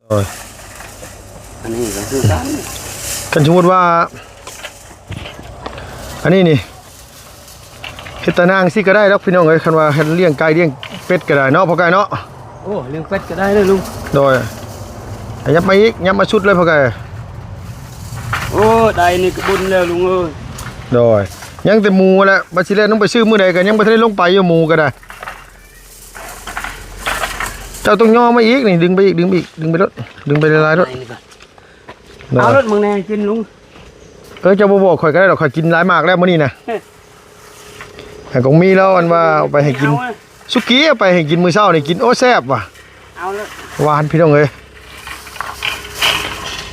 ໂອ້ຍ ອັນນີ້ກໍຄືກັນ ຄັນສົມມຸດວ່າ ອັນນີ້ນີ້ ເຮັດຕາໜ່າງຊີ້ກໍໄດ້ດອກພີ່ນ້ອງເອີຍ ຄັນວ່າເຮັດລ້ຽງໄກ່ລ້ຽງເປັດກໍໄດ້ເນາະ ພໍ່ໄກ່ເນາະ. ໂອ້ ລ້ຽງເປັດກໍໄດ້ເດີລຸງ. ໂດຍ ຍັບມາອີກ ຍັບມາສຸດເລີຍພໍ່ໄກ່. ໂອ້ ໄດ້ນີ້ກໍບຸນແລ້ວລຸງເອີຍ. ໂດຍ ຍັງແຕ່ໝູແຫຼະ ວ່າຊິແລ່ນລົງໄປຊື້ມື້ໃດກໍຍັງບໍ່ທັນໄດ້ລົງໄປຢູ່ ໝູກໍໄດ້. ເຈົ້າຕ້ອງຍໍມາອີກນີ້ ດຶງໄປອີກ ດຶງໄປອີກ ດຶງໄປໂລດ ດຶງໄປຫຼາຍໆໂລດ. ເອົາໂລດໝາກແໜ່ກິນລຸງ. ເອີ ເຈົ້າບໍ່ບອກຂ້ອຍກໍໄດ້ດອກ ຂ້ອຍກິນຫຼາຍໝາກແລ້ວມື້ນີ້ນະ. ຫາກອງມີແລ້ວ ອັນວ່າເອົາໄປໃຫ້ກິນ ສຸກີ້ ເອົາໄປໃຫ້ກິນມື້ເຊົ້ານີ້ ກິນ ໂອ້ ແຊບວ່ະ. ເອົາເລີຍ ຫວານພີ່ນ້ອງເອີຍ.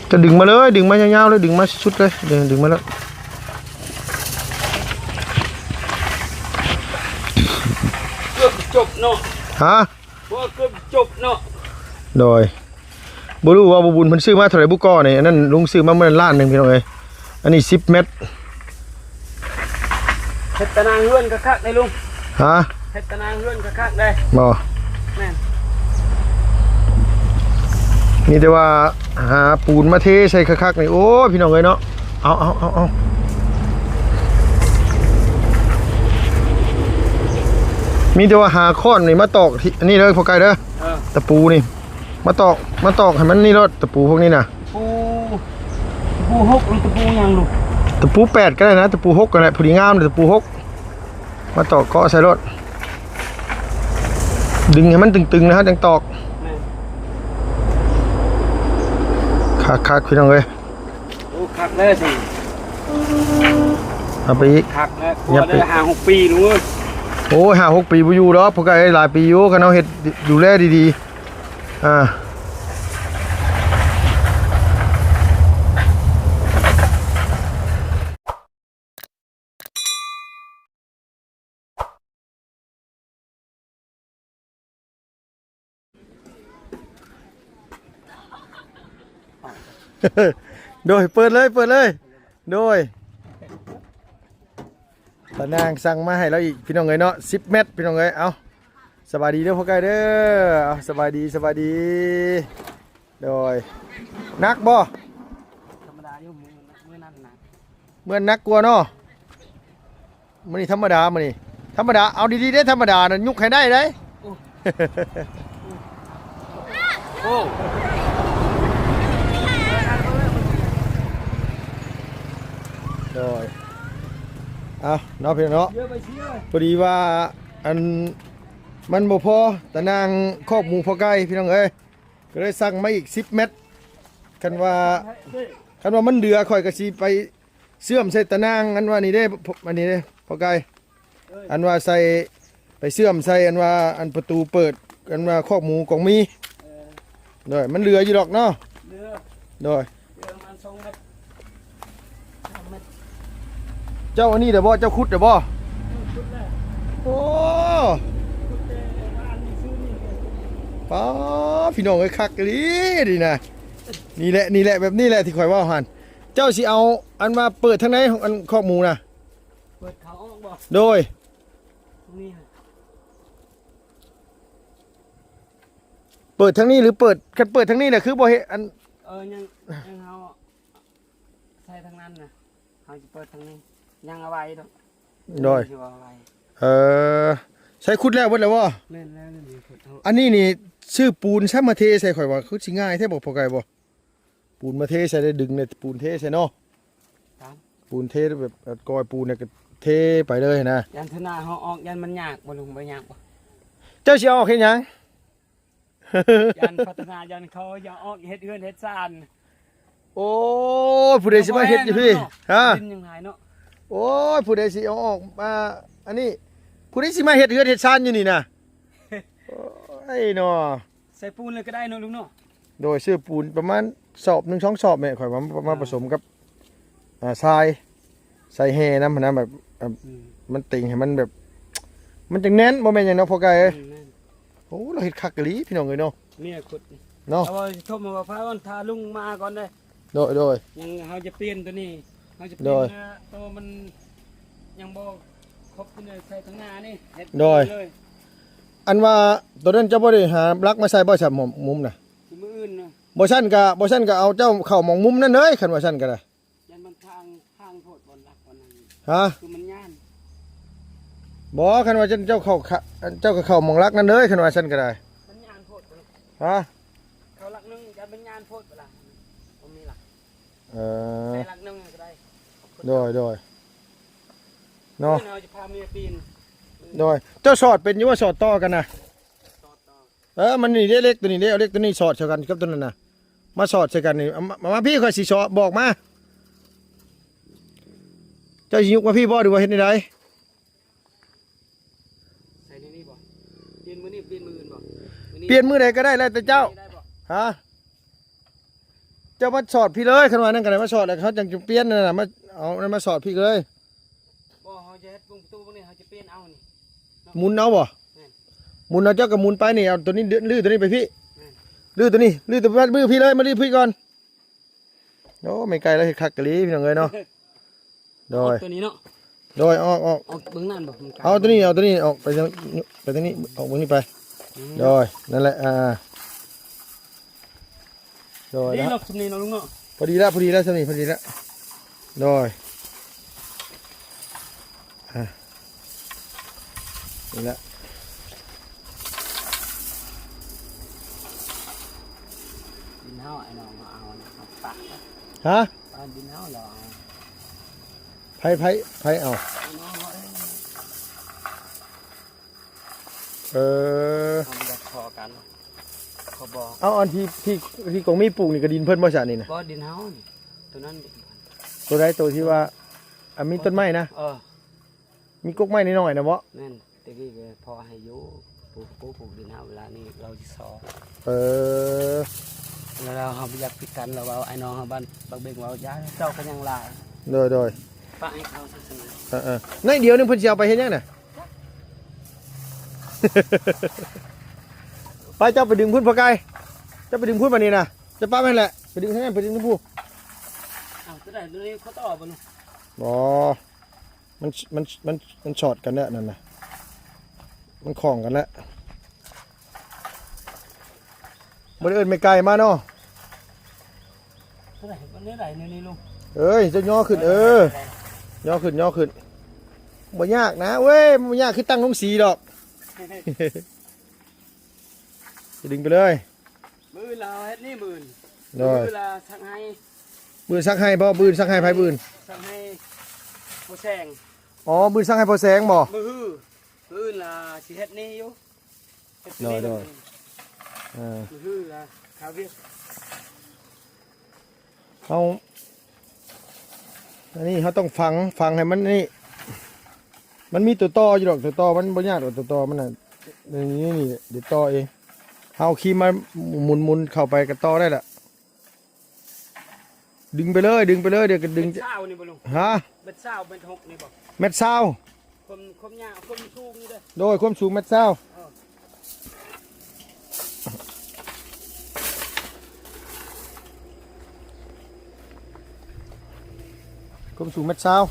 ຈະດຶງມາເລີຍ ດຶງມາຍາວໆເລີຍ ດຶງມາສຸດໆເລີຍ ດຶງມາເລີຍ. ເກືອບຈົບເນາະ. ຮະ? ບໍ່ ເກືອບຈົບເນາະ. ໂດຍ ບໍ່ຮູ້ວ່າບໍ່ບຸນເພິ່ນຊື້ມາເທົ່າໃດບຸກອນີ້. ອັນນັ້ນລຸງຊື້ມາມື້ນັ້ນລ້ານໜຶ່ງພີ່ນ້ອງເອີຍ. ອັນນີ້ສິບແມັດ. ເຮັດຕາໜ່າງເຮືອນຄັກໆເດ້ລຸງ. ຮະ? ເຮັດຕາໜ່າງເຮືອນຄັກໆເດ້. ບໍ່ ແມ່ນ ມີແຕ່ວ່າຫາປູນມາເທໃສ່ຄັກໆນີ້. ໂອ້ຍ ພີ່ນ້ອງເອີຍເນາະ. ເອົາ ເອົາ ເອົາ ເອົາ ມີແຕ່ວ່າຫາຄ້ອນນີ້ມາຕອກທີ່ອັນນີ້ເດີພໍ່ໄກ່ເດີ. ເອີ ຕະປູນີ້ ມາຕອກ ມາຕອກໃຫ້ມັນນີ້ໂລດ ຕະປູພວກນີ້ນະ. ຕະປູ ຕະປູຫົກ ຫຼື ຕະປູຫຍັງລູກ? ຕະປູແປດກໍໄດ້ນະ ຕະປູຫົກກໍໄດ້ ພໍດີງາມ ຕະປູຫົກ ມາຕອກເກາະໃສ່ໂລດ. ດຶງໃຫ້ມັນຕຶງໆນະ ເຮົາຈັ່ງຕອກ. ແມ່ນ ຄັກໆ ພີ່ນ້ອງເອີຍ. ໂອ້ ຄັກແລ້ວຊິ ເອົາໄປອີກ ຄັກແລ້ວ ຍັບໄປ ກວ່າໄດ້ຫ້າຫົກປີລຸງເອີຍ. ໂອ້ຍ ຫ້າຫົກປີບໍ່ຢູ່ດອກ ພວກກໍຫຼາຍປີຢູ່ ຄັນເຮົາເຮັດ ດູແລດີໆ. ອ່າ ໂດຍ ເປີດເລີຍ ເປີດເລີຍ. ໂດຍ ຕານາງສັ່ງມາໃຫ້ລາວອີກ ພີ່ນ້ອງເອີຍເນາະ ສິບແມັດ ພີ່ນ້ອງເອີຍ. ເອົາ ສະບາຍດີເດີພໍ່ໄກ່ເດີ. ເອົາ ສະບາຍດີ ສະບາຍດີ. ໂດຍ ໜັກບໍ່? ທຳມະດາຢູ່ ມື້ ມື້ນັ້ນໜັກ ມື້ນັ້ນໜັກກວ່າເນາະ. ມື້ນີ້ທຳມະດາ ມື້ນີ້ທຳມະດາ. ເອົາດີໆເດ້ ທຳມະດານັ້ນ ຍຸກໃຫ້ໄດ້ເດ້. ໂອ້ ໂອ້ ໂດຍ ເອົາເນາະ ພີ່ນ້ອງເນາະ. ພໍດີວ່າ ອັນ ມັນບໍ່ພໍ ຕາໜ່າງຄອກໝູພໍ່ໄກ່ ພີ່ນ້ອງເອີຍ. ກໍເລີຍສັ່ງມາອີກສິບແມັດ. ຄັນວ່າ ຄັນວ່າມັນເຫຼືອ ຂ້ອຍກໍຊິໄປເຊື່ອມໃສ່ຕາໜ່າງ ອັນວ່ານີ້ເດ້ ອັນນີ້ເດ້ພໍ່ໄກ່. ເອີຍ ອັນວ່າໃສ່ ໄປເຊື່ອມໃສ່ ອັນວ່າ ອັນປະຕູເປີດ ອັນວ່າຄອກໝູກອງມີ. ເອີ ໂດຍ ມັນເຫຼືອຢູ່ດອກເນາະ. ເຫຼືອ ໂດຍ ເຫຼືອປະມານສອງແມັດ. ເຈົ້າອັນນີ້ເດ້ບໍ່? ເຈົ້າຂຸດເດ້ບໍ່? ໂອ້ ປາ ພີ່ນ້ອງເອີຍ ຄັກອີ່ຫຼີນີ້ນະ. ນີ້ແຫຼະ ນີ້ແຫຼະ ແບບນີ້ແຫຼະທີ່ຂ້ອຍເວົ້າຫັ້ນ. ເຈົ້າຊິເອົາອັນວ່າເປີດທາງໃດຂອງອັນຄອກໝູນະ? ເປີດເຂົ້າອອກບໍ່? ໂດຍ ນີ້ ເປີດທາງນີ້ຫຼືເປີດ? ຄັນເປີດທາງນີ້ນະ ຄືບໍ່ເຮັດອັນ ເອີ ຍັງ ຍັງເຮົາ ໃສ່ທາງນັ້ນນະ ເຮົາຊິເປີດທາງນີ້ ຍັງເອົາໄວ້ດອກ. ໂດຍ ຊິເອົາໄວ້. ເອີ ໃສ່ຂຸດແລ້ວເບິດແລ້ວບໍ່? ແມ່ນແລ້ວ ນີ້ຂຸດເອົາ. ອັນນີ້ນີ້ຊື້ປູນຊະມາເທໃສ່ ຂ້ອຍວ່າຄືຊິງ່າຍແທ້ບໍ່ ພໍ່ໄກ່ບໍ່? ປູນມາເທໃສ່ ໄດ້ດຶງໄດ້ປູນເທໃສ່ເນາະ. ຕາມ ປູນເທແບບ ເອີ ກ້ອຍປູນນີ້ກໍເທໄປເລີຍນະ. ຢ້ານເທື່ອໜ້າເຮົາອອກ ຢ້ານມັນຍາກບໍ່ລຸງ? ບໍ່ຍາກບໍ່? ເຈົ້າຊິເອົາອອກເຮັດຫຍັງ? ຢ້ານພັດທະນາ ຢ້ານເຂົາຢາກອອກເຮັດເຮືອນເຮັດຊານ. ໂອ້ຍ ຜູ້ໃດຊິມາເຮັດຢູ່ພີ້? ຮະ? ດິນຍັງຫຼາຍເນາະ. ໂອ້ຍ ຜູ້ໃດຊິເອົາອອກມາ ອັນນີ້ ຜູ້ໃດຊິມາເຮັດເຮືອນເຮັດຊານຢູ່ນີ້ນະ? ໂອ້ຍເນາະ. ໃສ່ປູນເລີຍກໍໄດ້ເນາະລຸງເນາະ. ໂດຍ ຊື້ປູນປະມານສອບໜຶ່ງສອງສອບແມ່ ຂ້ອຍວ່າມາ ອ່າ ປະສົມກັບ ອ່າ ຊາຍ ໃສ່ແຮ່ນຳຫັ້ນນະ ແບບ ແບບ ອືມ ມັນເຕັງໃຫ້ມັນແບບ ມັນຈັ່ງແໜ້ນ ບໍ່ແມ່ນຫຍັງເນາະ ພໍ່ໄກ່ເອີຍ. ອືມ ແມ່ນ. ໂອ້ ລາວເຮັດຄັກອີ່ຫຼີ ພີ່ນ້ອງເອີຍເນາະ. ເມຍຂຸດເນາະ. ເອົາໄວ້ໂທມາວ່າພາມັນຖ້າລຸງມາກ່ອນເດ້. ໂດຍ ໂດຍ. ຍັງເຮົາຈະປ່ຽນຕົວນີ້ ເຮົາຈະປ່ຽນ ໂດຍ ເນຍ ໂຕມັນຍັງບໍ່ຄົບຕົວນີ້ ໃສ່ທາງໜ້ານີ້ ເຮັດ ໂດຍ ເລີຍ. ອັນວ່າຕົວນັ້ນເຈົ້າບໍ່ໄດ້ຫາຫຼັກມາໃສ່ບໍ່ ຊະ ມຸມ ມຸມນະ? ມື້ອື່ນນະ. ບໍ່ຊັ້ນກະ ບໍ່ຊັ້ນກະເອົາເຈົ້າເຂົ້າໝ່ອງມຸມນັ້ນເລີຍ ຄັນວ່າຊັ້ນກະໄດ້. ຢ້ານມັນທາງ ທາງໂພດ ບ່ອນຫຼັກບ່ອນນັ້ນ ຮະ? ຄືມັນຍ່ານ. ບໍ່ ຄັນວ່າເຈົ້າເຂົ້າຂະ ເຈົ້າກໍເຂົ້າໝ່ອງຫຼັກນັ້ນເລີຍ ຄັນວ່າຊັ້ນກໍໄດ້. ມັນຍ່ານໂພດບໍ່? ຮະ? ເຂົ້າຫຼັກໜຶ່ງ ຢ້ານມັນຍ່ານໂພດບໍ່ລະ? ບໍ່ມີຫຼັກ. ເອີ ໃສ່ຫຼັກໜຶ່ງກໍໄດ້. ໂດຍ ໂດຍ ເນາະ. ເຮົາຈະພາເມຍປີນ. ໂດຍ ເຈົ້າສອດເປັນຢູ່ບໍ່? ສອດຕໍ່ກັນນະ. ສອດຕໍ່. ເອີ ມັນນີ້ເດ້ ເຫຼັກຕົວນີ້ເດ້ ເອົາເຫຼັກຕົວນີ້ສອດໃສ່ກັນກັບຕົວນັ້ນນະ. ມາສອດໃສ່ກັນນີ້ ເອົາມາ ມາ ມາພີ້ ຂ້ອຍຊິສອດ ບອກມາ. ເຈົ້າຊິຍົກມາພີ້ບໍ່ ຫຼືວ່າເຮັດແນວໃດ? ໃສ່ໃນນີ້ບໍ່? ປ່ຽນມື້ນີ້ ປ່ຽນມື້ອື່ນບໍ່? ມື້ນີ້ ປ່ຽນມື້ໃດກໍໄດ້ ແລ້ວແຕ່ເຈົ້າ. ມື້ນີ້ໄດ້ບໍ່? ຮະ? ເຈົ້າມາສອດພີ້ເລີຍ ຄັນວ່ານັ້ນກໍໄດ້ ມາສອດແລ້ວເຮົາຈັ່ງຈະປ່ຽນນັ້ນນະ ມາເອົານັ້ນມາສອດພີ້ເລີຍ. ບໍ່ ເຮົາຈະເຮັດເບິ່ງປະຕູເບິ່ງນີ້ ເຮົາຈະປ່ຽນເອົານີ້ເນາະ. ໝູນເອົາບໍ່? ແມ່ນ. ໝູນເອົາ ເຈົ້າກໍໝູນໄປນີ້ ເອົາຕົວນີ້ ຮື້ຕົວນີ້ໄປພີ້. ແມ່ນ. ຮື້ຕົວນີ້ ຮື້ຕົວ ມາຮື້ພີ້ເລີຍ ມາຮື້ພີ້ກ່ອນ. ໂອ້ ແມ່ໄກ່ລາວເຮັດຄັກອີ່ຫຼີ ພີ່ນ້ອງເອີຍເນາະ. ໂດຍ ເອົາຕົວນີ້ເນາະ. ໂດຍ ອອກ ອອກ ອອກເບິ່ງນັ້ນບໍ່? ມັນໄກ. ເອົາຕົວນີ້ ເອົາຕົວນີ້ອອກໄປທາງ ໄປທາງນີ້ ອອກເບິ່ງນີ້ໄປ. ອືມ ໂດຍ ນັ້ນແຫຼະ ອ່າ ໂດຍ ນີ້ເນາະ ຊຸມນີ້ເນາະລຸງເນາະ. ພໍດີແລ້ວ ພໍດີແລ້ວ ຊ່ຳນີ້ພໍດີແລ້ວ. ໂດຍ ອ່າ ນີ້ແຫຼະ ດິນເຮົາ ໄອ້ນ້ອງເຮົາເອົານະ ເຮົາປະ. ຮະ? ເອົາດິນເຮົາແລ້ວເອົາ. ໃຜ ໃຜ ໃຜເອົາ? ໄອ້ນ້ອງເຮົາເອງ. ເອີ ເຮົາບໍ່ຢາກຂໍກັນ ຂໍບອກ. ເອົາ ອັນທີ່ ທີ່ ທີ່ກົງມີປູກນີ້ກໍດິນເພິ່ນບໍ່ຊະນີ້ນະ? ບໍ່ ດິນເຮົານີ້ ໂຕນັ້ນ. ໂຕໃດ? ໂຕທີ່ວ່າ ອັນມີຕົ້ນໄມ້ນະ? ເອີ ມີກົກໄມ້ນ້ອຍໆນະບໍ? ແມ່ນ ແຕ່ກີ້ກໍພໍໃຫ້ຢູ່ ປູກ ປູກ ປູກດິນເຮົາ ເວລານີ້ເຮົາຊິຊອກ. ເອີ ແລ້ວເຮົາບໍ່ຢາກຜິດກັນ ລາວເວົ້າ ອ້າຍນ້ອງເຮົາບ້ານປາກເບັງເວົ້າ ຢ່າ ເຈົ້າກໍຍັງຫຼາຍ. ໂດຍ ໂດຍ ປະໃຫ້ເຂົາຊະຊັ້ນ. ເອີໆ ໜ້ອຍດຽວໜຶ່ງເພິ່ນຊິເອົາໄປເຮັດຫຍັງນະ? ໄປ ເຈົ້າໄປດຶງພຸ້ນ ພໍ່ໄກ່ ເຈົ້າໄປດຶງພຸ້ນບາດນີ້ນະ ເຈົ້າປະແມ່ນແຫຼະ ໄປດຶງທາງນັ້ນ ໄປດຶງທາງພຸ້ນ. ເອົາ ຕົວໃດ ຕົວນີ້ເຂົາຕໍ່ບໍ່? ບໍ່ ມັນ ມັນ ມັນ ມັນຊອດກັນແລ້ວນັ້ນນະ ມັນຂ້ອງກັນແລ້ວ. ບໍ່ໄດ້ເອີ້ນແມ່ໄກ່ມາເນາະ. ເອີຍ ເຈົ້າຍໍຂຶ້ນ ເອີ ຍໍຂຶ້ນ ຍໍຂຶ້ນ. ບໍ່ຍາກນະເວີຍ ບໍ່ຍາກ ຄືຕັ້ງລົງສີດອກ. ດຶງໄປເລີຍ. ມື້ອື່ນລາວເຮັດນີ້ ມື້ອື່ນ. ໂດຍ ມື້ອື່ນລາວສັກໄຮ່. ມື້ອື່ນສັກໄຮ່ບໍ? ມື້ອື່ນສັກໄຮ່ໃຜ? ມື້ອື່ນສັກໄຮ່ພໍ່ແສງ. ອໍ ມື້ອື່ນສັກໄຮ່ພໍ່ແສງບໍ? ມື້ຮື ມື້ອື່ນລາວຊິເຮັດນີ້ຢູ່. ໂດຍ ໂດຍ ເອີ ຄືລະຄາວຽກ ເຮົາ ອັນນີ້ເຮົາຕ້ອງຝັງ ຝັງໃຫ້ມັນນີ້ ມັນມີຕົວຕໍ່ຢູ່ດອກ ຕົວຕໍ່ມັນບໍ່ຍາກດອກ ຕົວຕໍ່ມັນນະ ນີ້ ນີ້ ດຽວຕໍ່ເອງ ເຮົາຂີ່ມາໝຸນໆເຂົ້າໄປກໍຕໍ່ໄດ້ລະ. ດຶງໄປເລີຍ ດຶງໄປເລີຍ ດຽວກໍດຶງ. ເມັດຊາວນີ້ບໍ່ລຸງ? ຮະ? ເມັດຊາວ ເມັດຫົກນີ້ບໍ່? ເມັດຊາວ ຄວາມ ຄວາມຍາວ ຄວາມສູງນີ້ເດີ. ໂດຍ ຄວາມສູງເມັດຊາວ. ເອີ ຄວາມສູງເມັດຊາວ.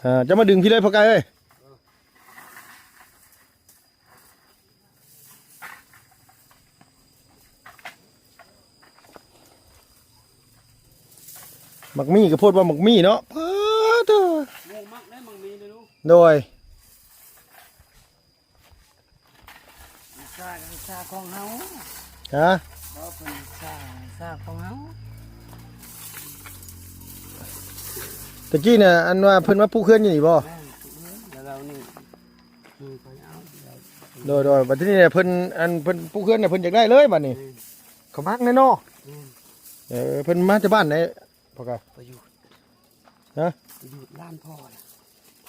ອ່າ ຈະມາດຶງພີ້ເລີຍ ພໍ່ໄກ່ເອີຍ. ໝາກມີ້ ກະໂພດວ່າໝາກມີ້ເນາະ ປາດເທີ. ໝູມັກໄດ້ໝາກມີ້ເດ້ລູກ. ໂດຍ ວິຊາ ວິຊາຂອງເຮົາ. ຮະ? ເວົ້າເປັນວິຊາ ວິຊາຂອງເຮົາ. ຕະກີ້ນະ ອັນວ່າເພິ່ນມາປູກເຮືອນຢູ່ນີ້ບໍ່? ແມ່ນ ປູກເຮືອນ ແລ້ວເຮົານີ້ ອືມ ຂ້ອຍເອົາ ໂດຍ ໂດຍ ບັດທີນີ້ເພິ່ນ ອັນເພິ່ນປູກເຮືອນນະ ເພິ່ນຢາກໄດ້ເລີຍບັດນີ້. ແມ່ນ ເຂົາມັກແນ່ເນາະ. ແມ່ນ ເອີ ເພິ່ນມາແຕ່ບ້ານໃດ ພໍ່ກະ? ປະຍຸດ. ຮະ? ປະຍຸດ ຫຼານພໍ່ນະ.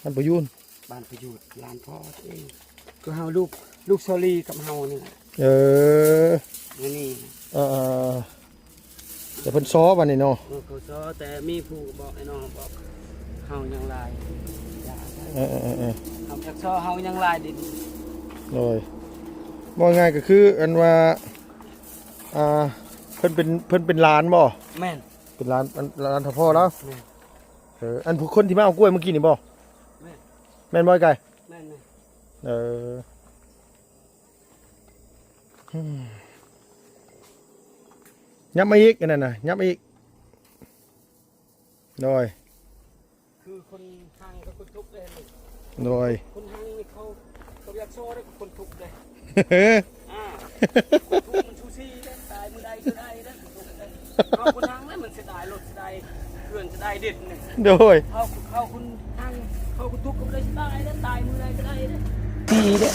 ບ້ານປະຢູນ ບ້ານປະຢູນ ຫຼານພໍ່ຕົວເອງ ຄືເຮົາລູກ ລູກສາລີກັບເຮົານີ້ແຫຼະ. ເອີ ນີ້ ເອີ ແຕ່ເພິ່ນຊໍບັດນີ້ເນາະ. ເອີ ເຂົາຊໍ ແຕ່ມີຜູ້ບອກ ໄອ້ນ້ອງບອກ ເຮົາຍັງຫຼາຍ ຢ່າ ເອີ ເອີ ເອີ ເຮົາຈັກຊໍ ເຮົາຍັງຫຼາຍດິນ. ໂດຍ ເວົ້າງ່າຍກໍຄື ອັນວ່າ ອ່າ ເພິ່ນເປັນ ເພິ່ນເປັນຫຼານບໍ່? ແມ່ນ ເປັນຫຼານ ອັນ ຫຼານເຖົ້າພໍ່ລາວ. ແມ່ນ ເອີ ອັນຜູ້ຄົນທີ່ມາເອົາກ້ວຍມື້ກີ້ນີ້ບໍ່? ແມ່ນ ແມ່ນບໍ່ ອ້າຍໄກ່? ແມ່ນ ເອີ ຫຍັບມາອີກ ອັນນັ້ນນະ ຫຍັບມາອີກ ໂດຍ ຄືຄົນຮັ່ງກັບຄົນທຸກເດ້ ໂດຍ ຄົນຮັ່ງນີ້ເຂົາ ເຂົາຢາກຊໍເດ້ ຄົນທຸກເດ້ ອ່າ ຄົນທຸກມັນຊູຊີເດ້ ຕາຍມື້ໃດກໍໄດ້ເດ້ ຄົນທຸກເດ້ ເຮົາຄົນຮັ່ງນະ ມັນເສຍດາຍລົດ ເສຍດາຍເຮືອນ ເສຍດາຍດິນນີ້ ໂດຍ ເຮົາ ເຮົາຄົນຮັ່ງ ເຮົາຄົນທຸກກໍບໍ່ໄດ້ເສຍດາຍເດ້ ຕາຍມື້ໃດກໍໄດ້ເດ້ ດີເດ້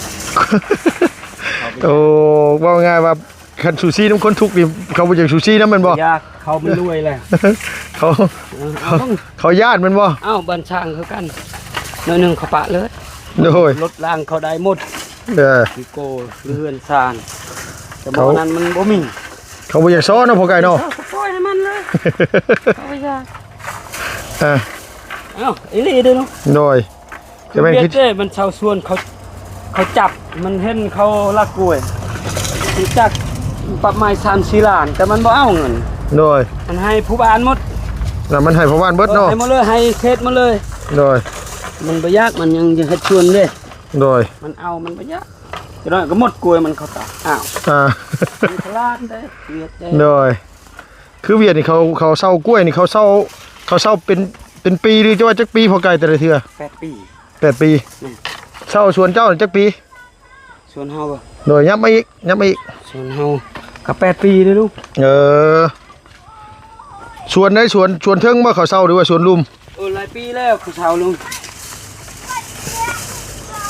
ໂອ້ ເວົ້າງ່າຍວ່າ ຄັນຊູຊີນຳຄົນທຸກນີ້ ເຂົາບໍ່ຢາກຊູຊີນຳແມ່ນບໍ່? ຢາກ ເຂົາມັນລວຍແລ້ວ ເຂົາ ເອີ ເຂົາ ເຂົາຢ້ານແມ່ນບໍ່? ເອົ້າ ບ້ານຊ່າງຄືກັນ ໜ້ອຍໜຶ່ງເຂົາປະເລີຍ ໂດຍ ລົດລາງເຂົາໄດ້ໝົດ ເອີ ທີ່ໂກເຮືອນຊານ ແຕ່ບໍ່ນັ້ນມັນບໍ່ມີ ເຂົາບໍ່ຢາກຊໍເນາະ ພໍ່ໄກ່ເນາະ ເຂົາກໍປ່ອຍໃຫ້ມັນເລີຍ ເຂົາບໍ່ຢາກ ອ່າ ເອົ້າ ອີ່ຫຼີເດີເນາະ ໂດຍ ຈະແມ່ນຄືເດ້ ມັນຊາວສວນເຂົາ ເຂົາຈັບ ມັນເຫັນເຂົາລັກກ້ວຍ ມັນຈັບ ປັບໃໝສາມສີ່ລ້ານ ແຕ່ມັນບໍ່ເອົາເງິນ ໂດຍ ມັນໃຫ້ຜູ້ບ້ານໝົດ ແລ້ວມັນໃຫ້ພໍ່ບ້ານເບິດເນາະ ເອີ ໃຫ້ໝົດເລີຍ ໃຫ້ເຂດໝົດເລີຍ ໂດຍ ມັນບໍ່ຢາກ ມັນຍັງຈະເຮັດສວນເດ້ ໂດຍ ມັນເອົາ ມັນບໍ່ຢາກ ຈັກໜ້ອຍກໍໝົດກ້ວຍມັນເຂົາຕາຍ ອ້າວ ອ່າ ມັນສະຫຼາດເດ້ ວຽດເດ້ ໂດຍ ຄືວຽດນີ້ເຂົາ ເຂົາເຊົ່າກ້ວຍນີ້ ເຂົາເຊົ່າ ເຂົາເຊົ່າເປັນ ເປັນປີ ຫຼືຈະວ່າຈັກປີ ພໍ່ໄກ່ ແຕ່ລະເທື່ອ? ແປດປີ ແປດປີ ແມ່ນ ເຊົ່າສວນເຈົ້າຈັກປີ? ສວນເຮົາບໍ່? ໂດຍ ຫຍັບມາອີກ ຫຍັບມາອີກ ສວນເຮົາກໍແປດປີເດ້ລູກ ເອີ ສວນໃດ? ສວນ ສວນເທິງບໍ່ເຂົາເຊົ່າ ຫຼືວ່າສວນລຸ່ມ? ເອີ ຫຼາຍປີແລ້ວເຂົາເຊົ່າລຸງ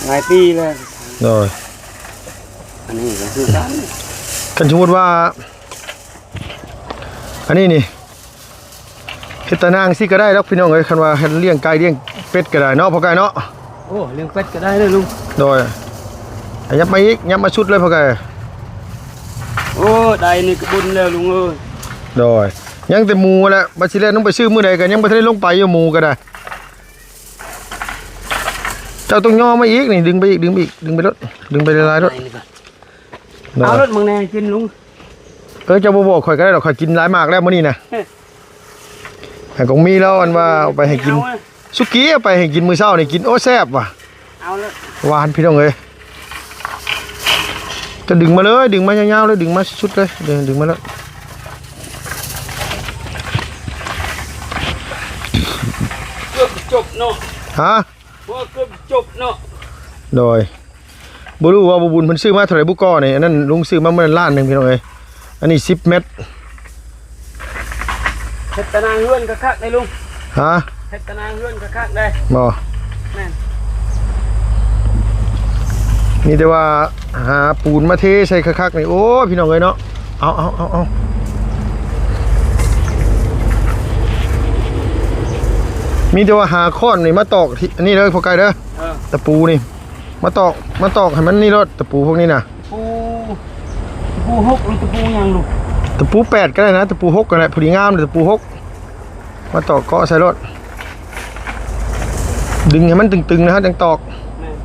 ຫຼາຍປີແລ້ວ ໂດຍ ອັນນີ້ກໍຄືກັນ ຄັນສົມມຸດວ່າ ອັນນີ້ນີ້ ເຮັດຕາໜ່າງຊິກໍໄດ້ດອກພີ່ນ້ອງເອີຍ ຄັນວ່າເຮັດລ້ຽງໄກ່ລ້ຽງເປັດກໍໄດ້ເນາະ ພໍ່ໄກ່ເນາະ ໂອ້ ລ້ຽງເປັດກໍໄດ້ເດີລຸງ ໂດຍ ຫຍັບມາອີກ ຫຍັບມາສຸດເລີຍພໍ່ໄກ່ ໂອ້ ໄດ້ນີ້ກໍບຸນແລ້ວລຸງເອີຍ ໂດຍ ຍັງແຕ່ໝູແຫຼະ ບັດຊິແລ່ນລົງໄປຊື້ມື້ໃດກໍຍັງບໍ່ທັນໄດ້ລົງໄປຢູ່ ໝູກໍໄດ້ ເຈົ້າຕ້ອງຍໍມາອີກນີ້ ດຶງໄປອີກ ດຶງໄປອີກ ດຶງໄປໂລດ ດຶງໄປຫຼາຍໆໂລດ ໄດ້ນີ້ກໍ ໂດຍ ເອົາໂລດໝາກແໜ່ກິນລຸງ ເອີ ເຈົ້າບໍ່ບອກຂ້ອຍກໍໄດ້ດອກ ຂ້ອຍກິນຫຼາຍໝາກແລ້ວມື້ນີ້ນະ ເອີ ຫາກອງມີລາວອັນວ່າເອົາໄປໃຫ້ກິນ ເອົາເລີຍ ສຸກີເອົາໄປໃຫ້ກິນມື້ເຊົ້ານີ້ ກິນ ໂອ້ ແຊບວ່າ ເອົາເລີຍ ຫວານພີ່ນ້ອງເອີຍ ຈະດຶງມາເລີຍ ດຶງມາຍາວໆເລີຍ ດຶງມາສຸດໆເລີຍ ດຶງ ດຶງມາເລີຍ ເກືອບຈົບເນາະ ຮະ ບໍ່ ເກືອບຈົບເນາະ ໂດຍ ບໍ່ຮູ້ວ່າບໍ່ບຸນເພິ່ນຊື້ມາເທົ່າໃດບຸກອນີ້ ອັນນັ້ນລຸງຊື້ມາມື້ນັ້ນລ້ານໜຶ່ງພີ່ນ້ອງເອີຍ ອັນນີ້ສິບແມັດ ເຮັດຕາໜ່າງເຮືອນຄັກໆເດ້ລຸງ ຮະ ເຮັດຕາໜ່າງເຮືອນຄັກໆເດ້ ບໍ່ ແມ່ນ ມີແຕ່ວ່າຫາປູນມາເທໃສ່ຄັກໆນີ້ ໂອ້ຍ ພີ່ນ້ອງເອີຍເນາະ ເອົາ ເອົາ ເອົາ ເອົາ ມີແຕ່ວ່າຫາຄ້ອນນີ້ມາຕອກທີ່ອັນນີ້ເດີ ພໍ່ໄກ່ເດີ ເອີ ຕະປູນີ້ ມາຕອກ ມາຕອກໃຫ້ມັນນີ້ໂລດ ຕະປູພວກນີ້ນະ ຕະປູ ຕະປູຫົກ ຫຼືຕະປູຫຍັງລູກ? ຕະປູແປດກໍໄດ້ນະ ຕະປູຫົກກໍໄດ້ ພໍດີງາມເລີຍ ຕະປູຫົກ ມາຕອກເກາະໃສ່ໂລດ ດຶງໃຫ້ມັນຕຶງໆນະ ຈັ່ງຕອກ ແມ່ນ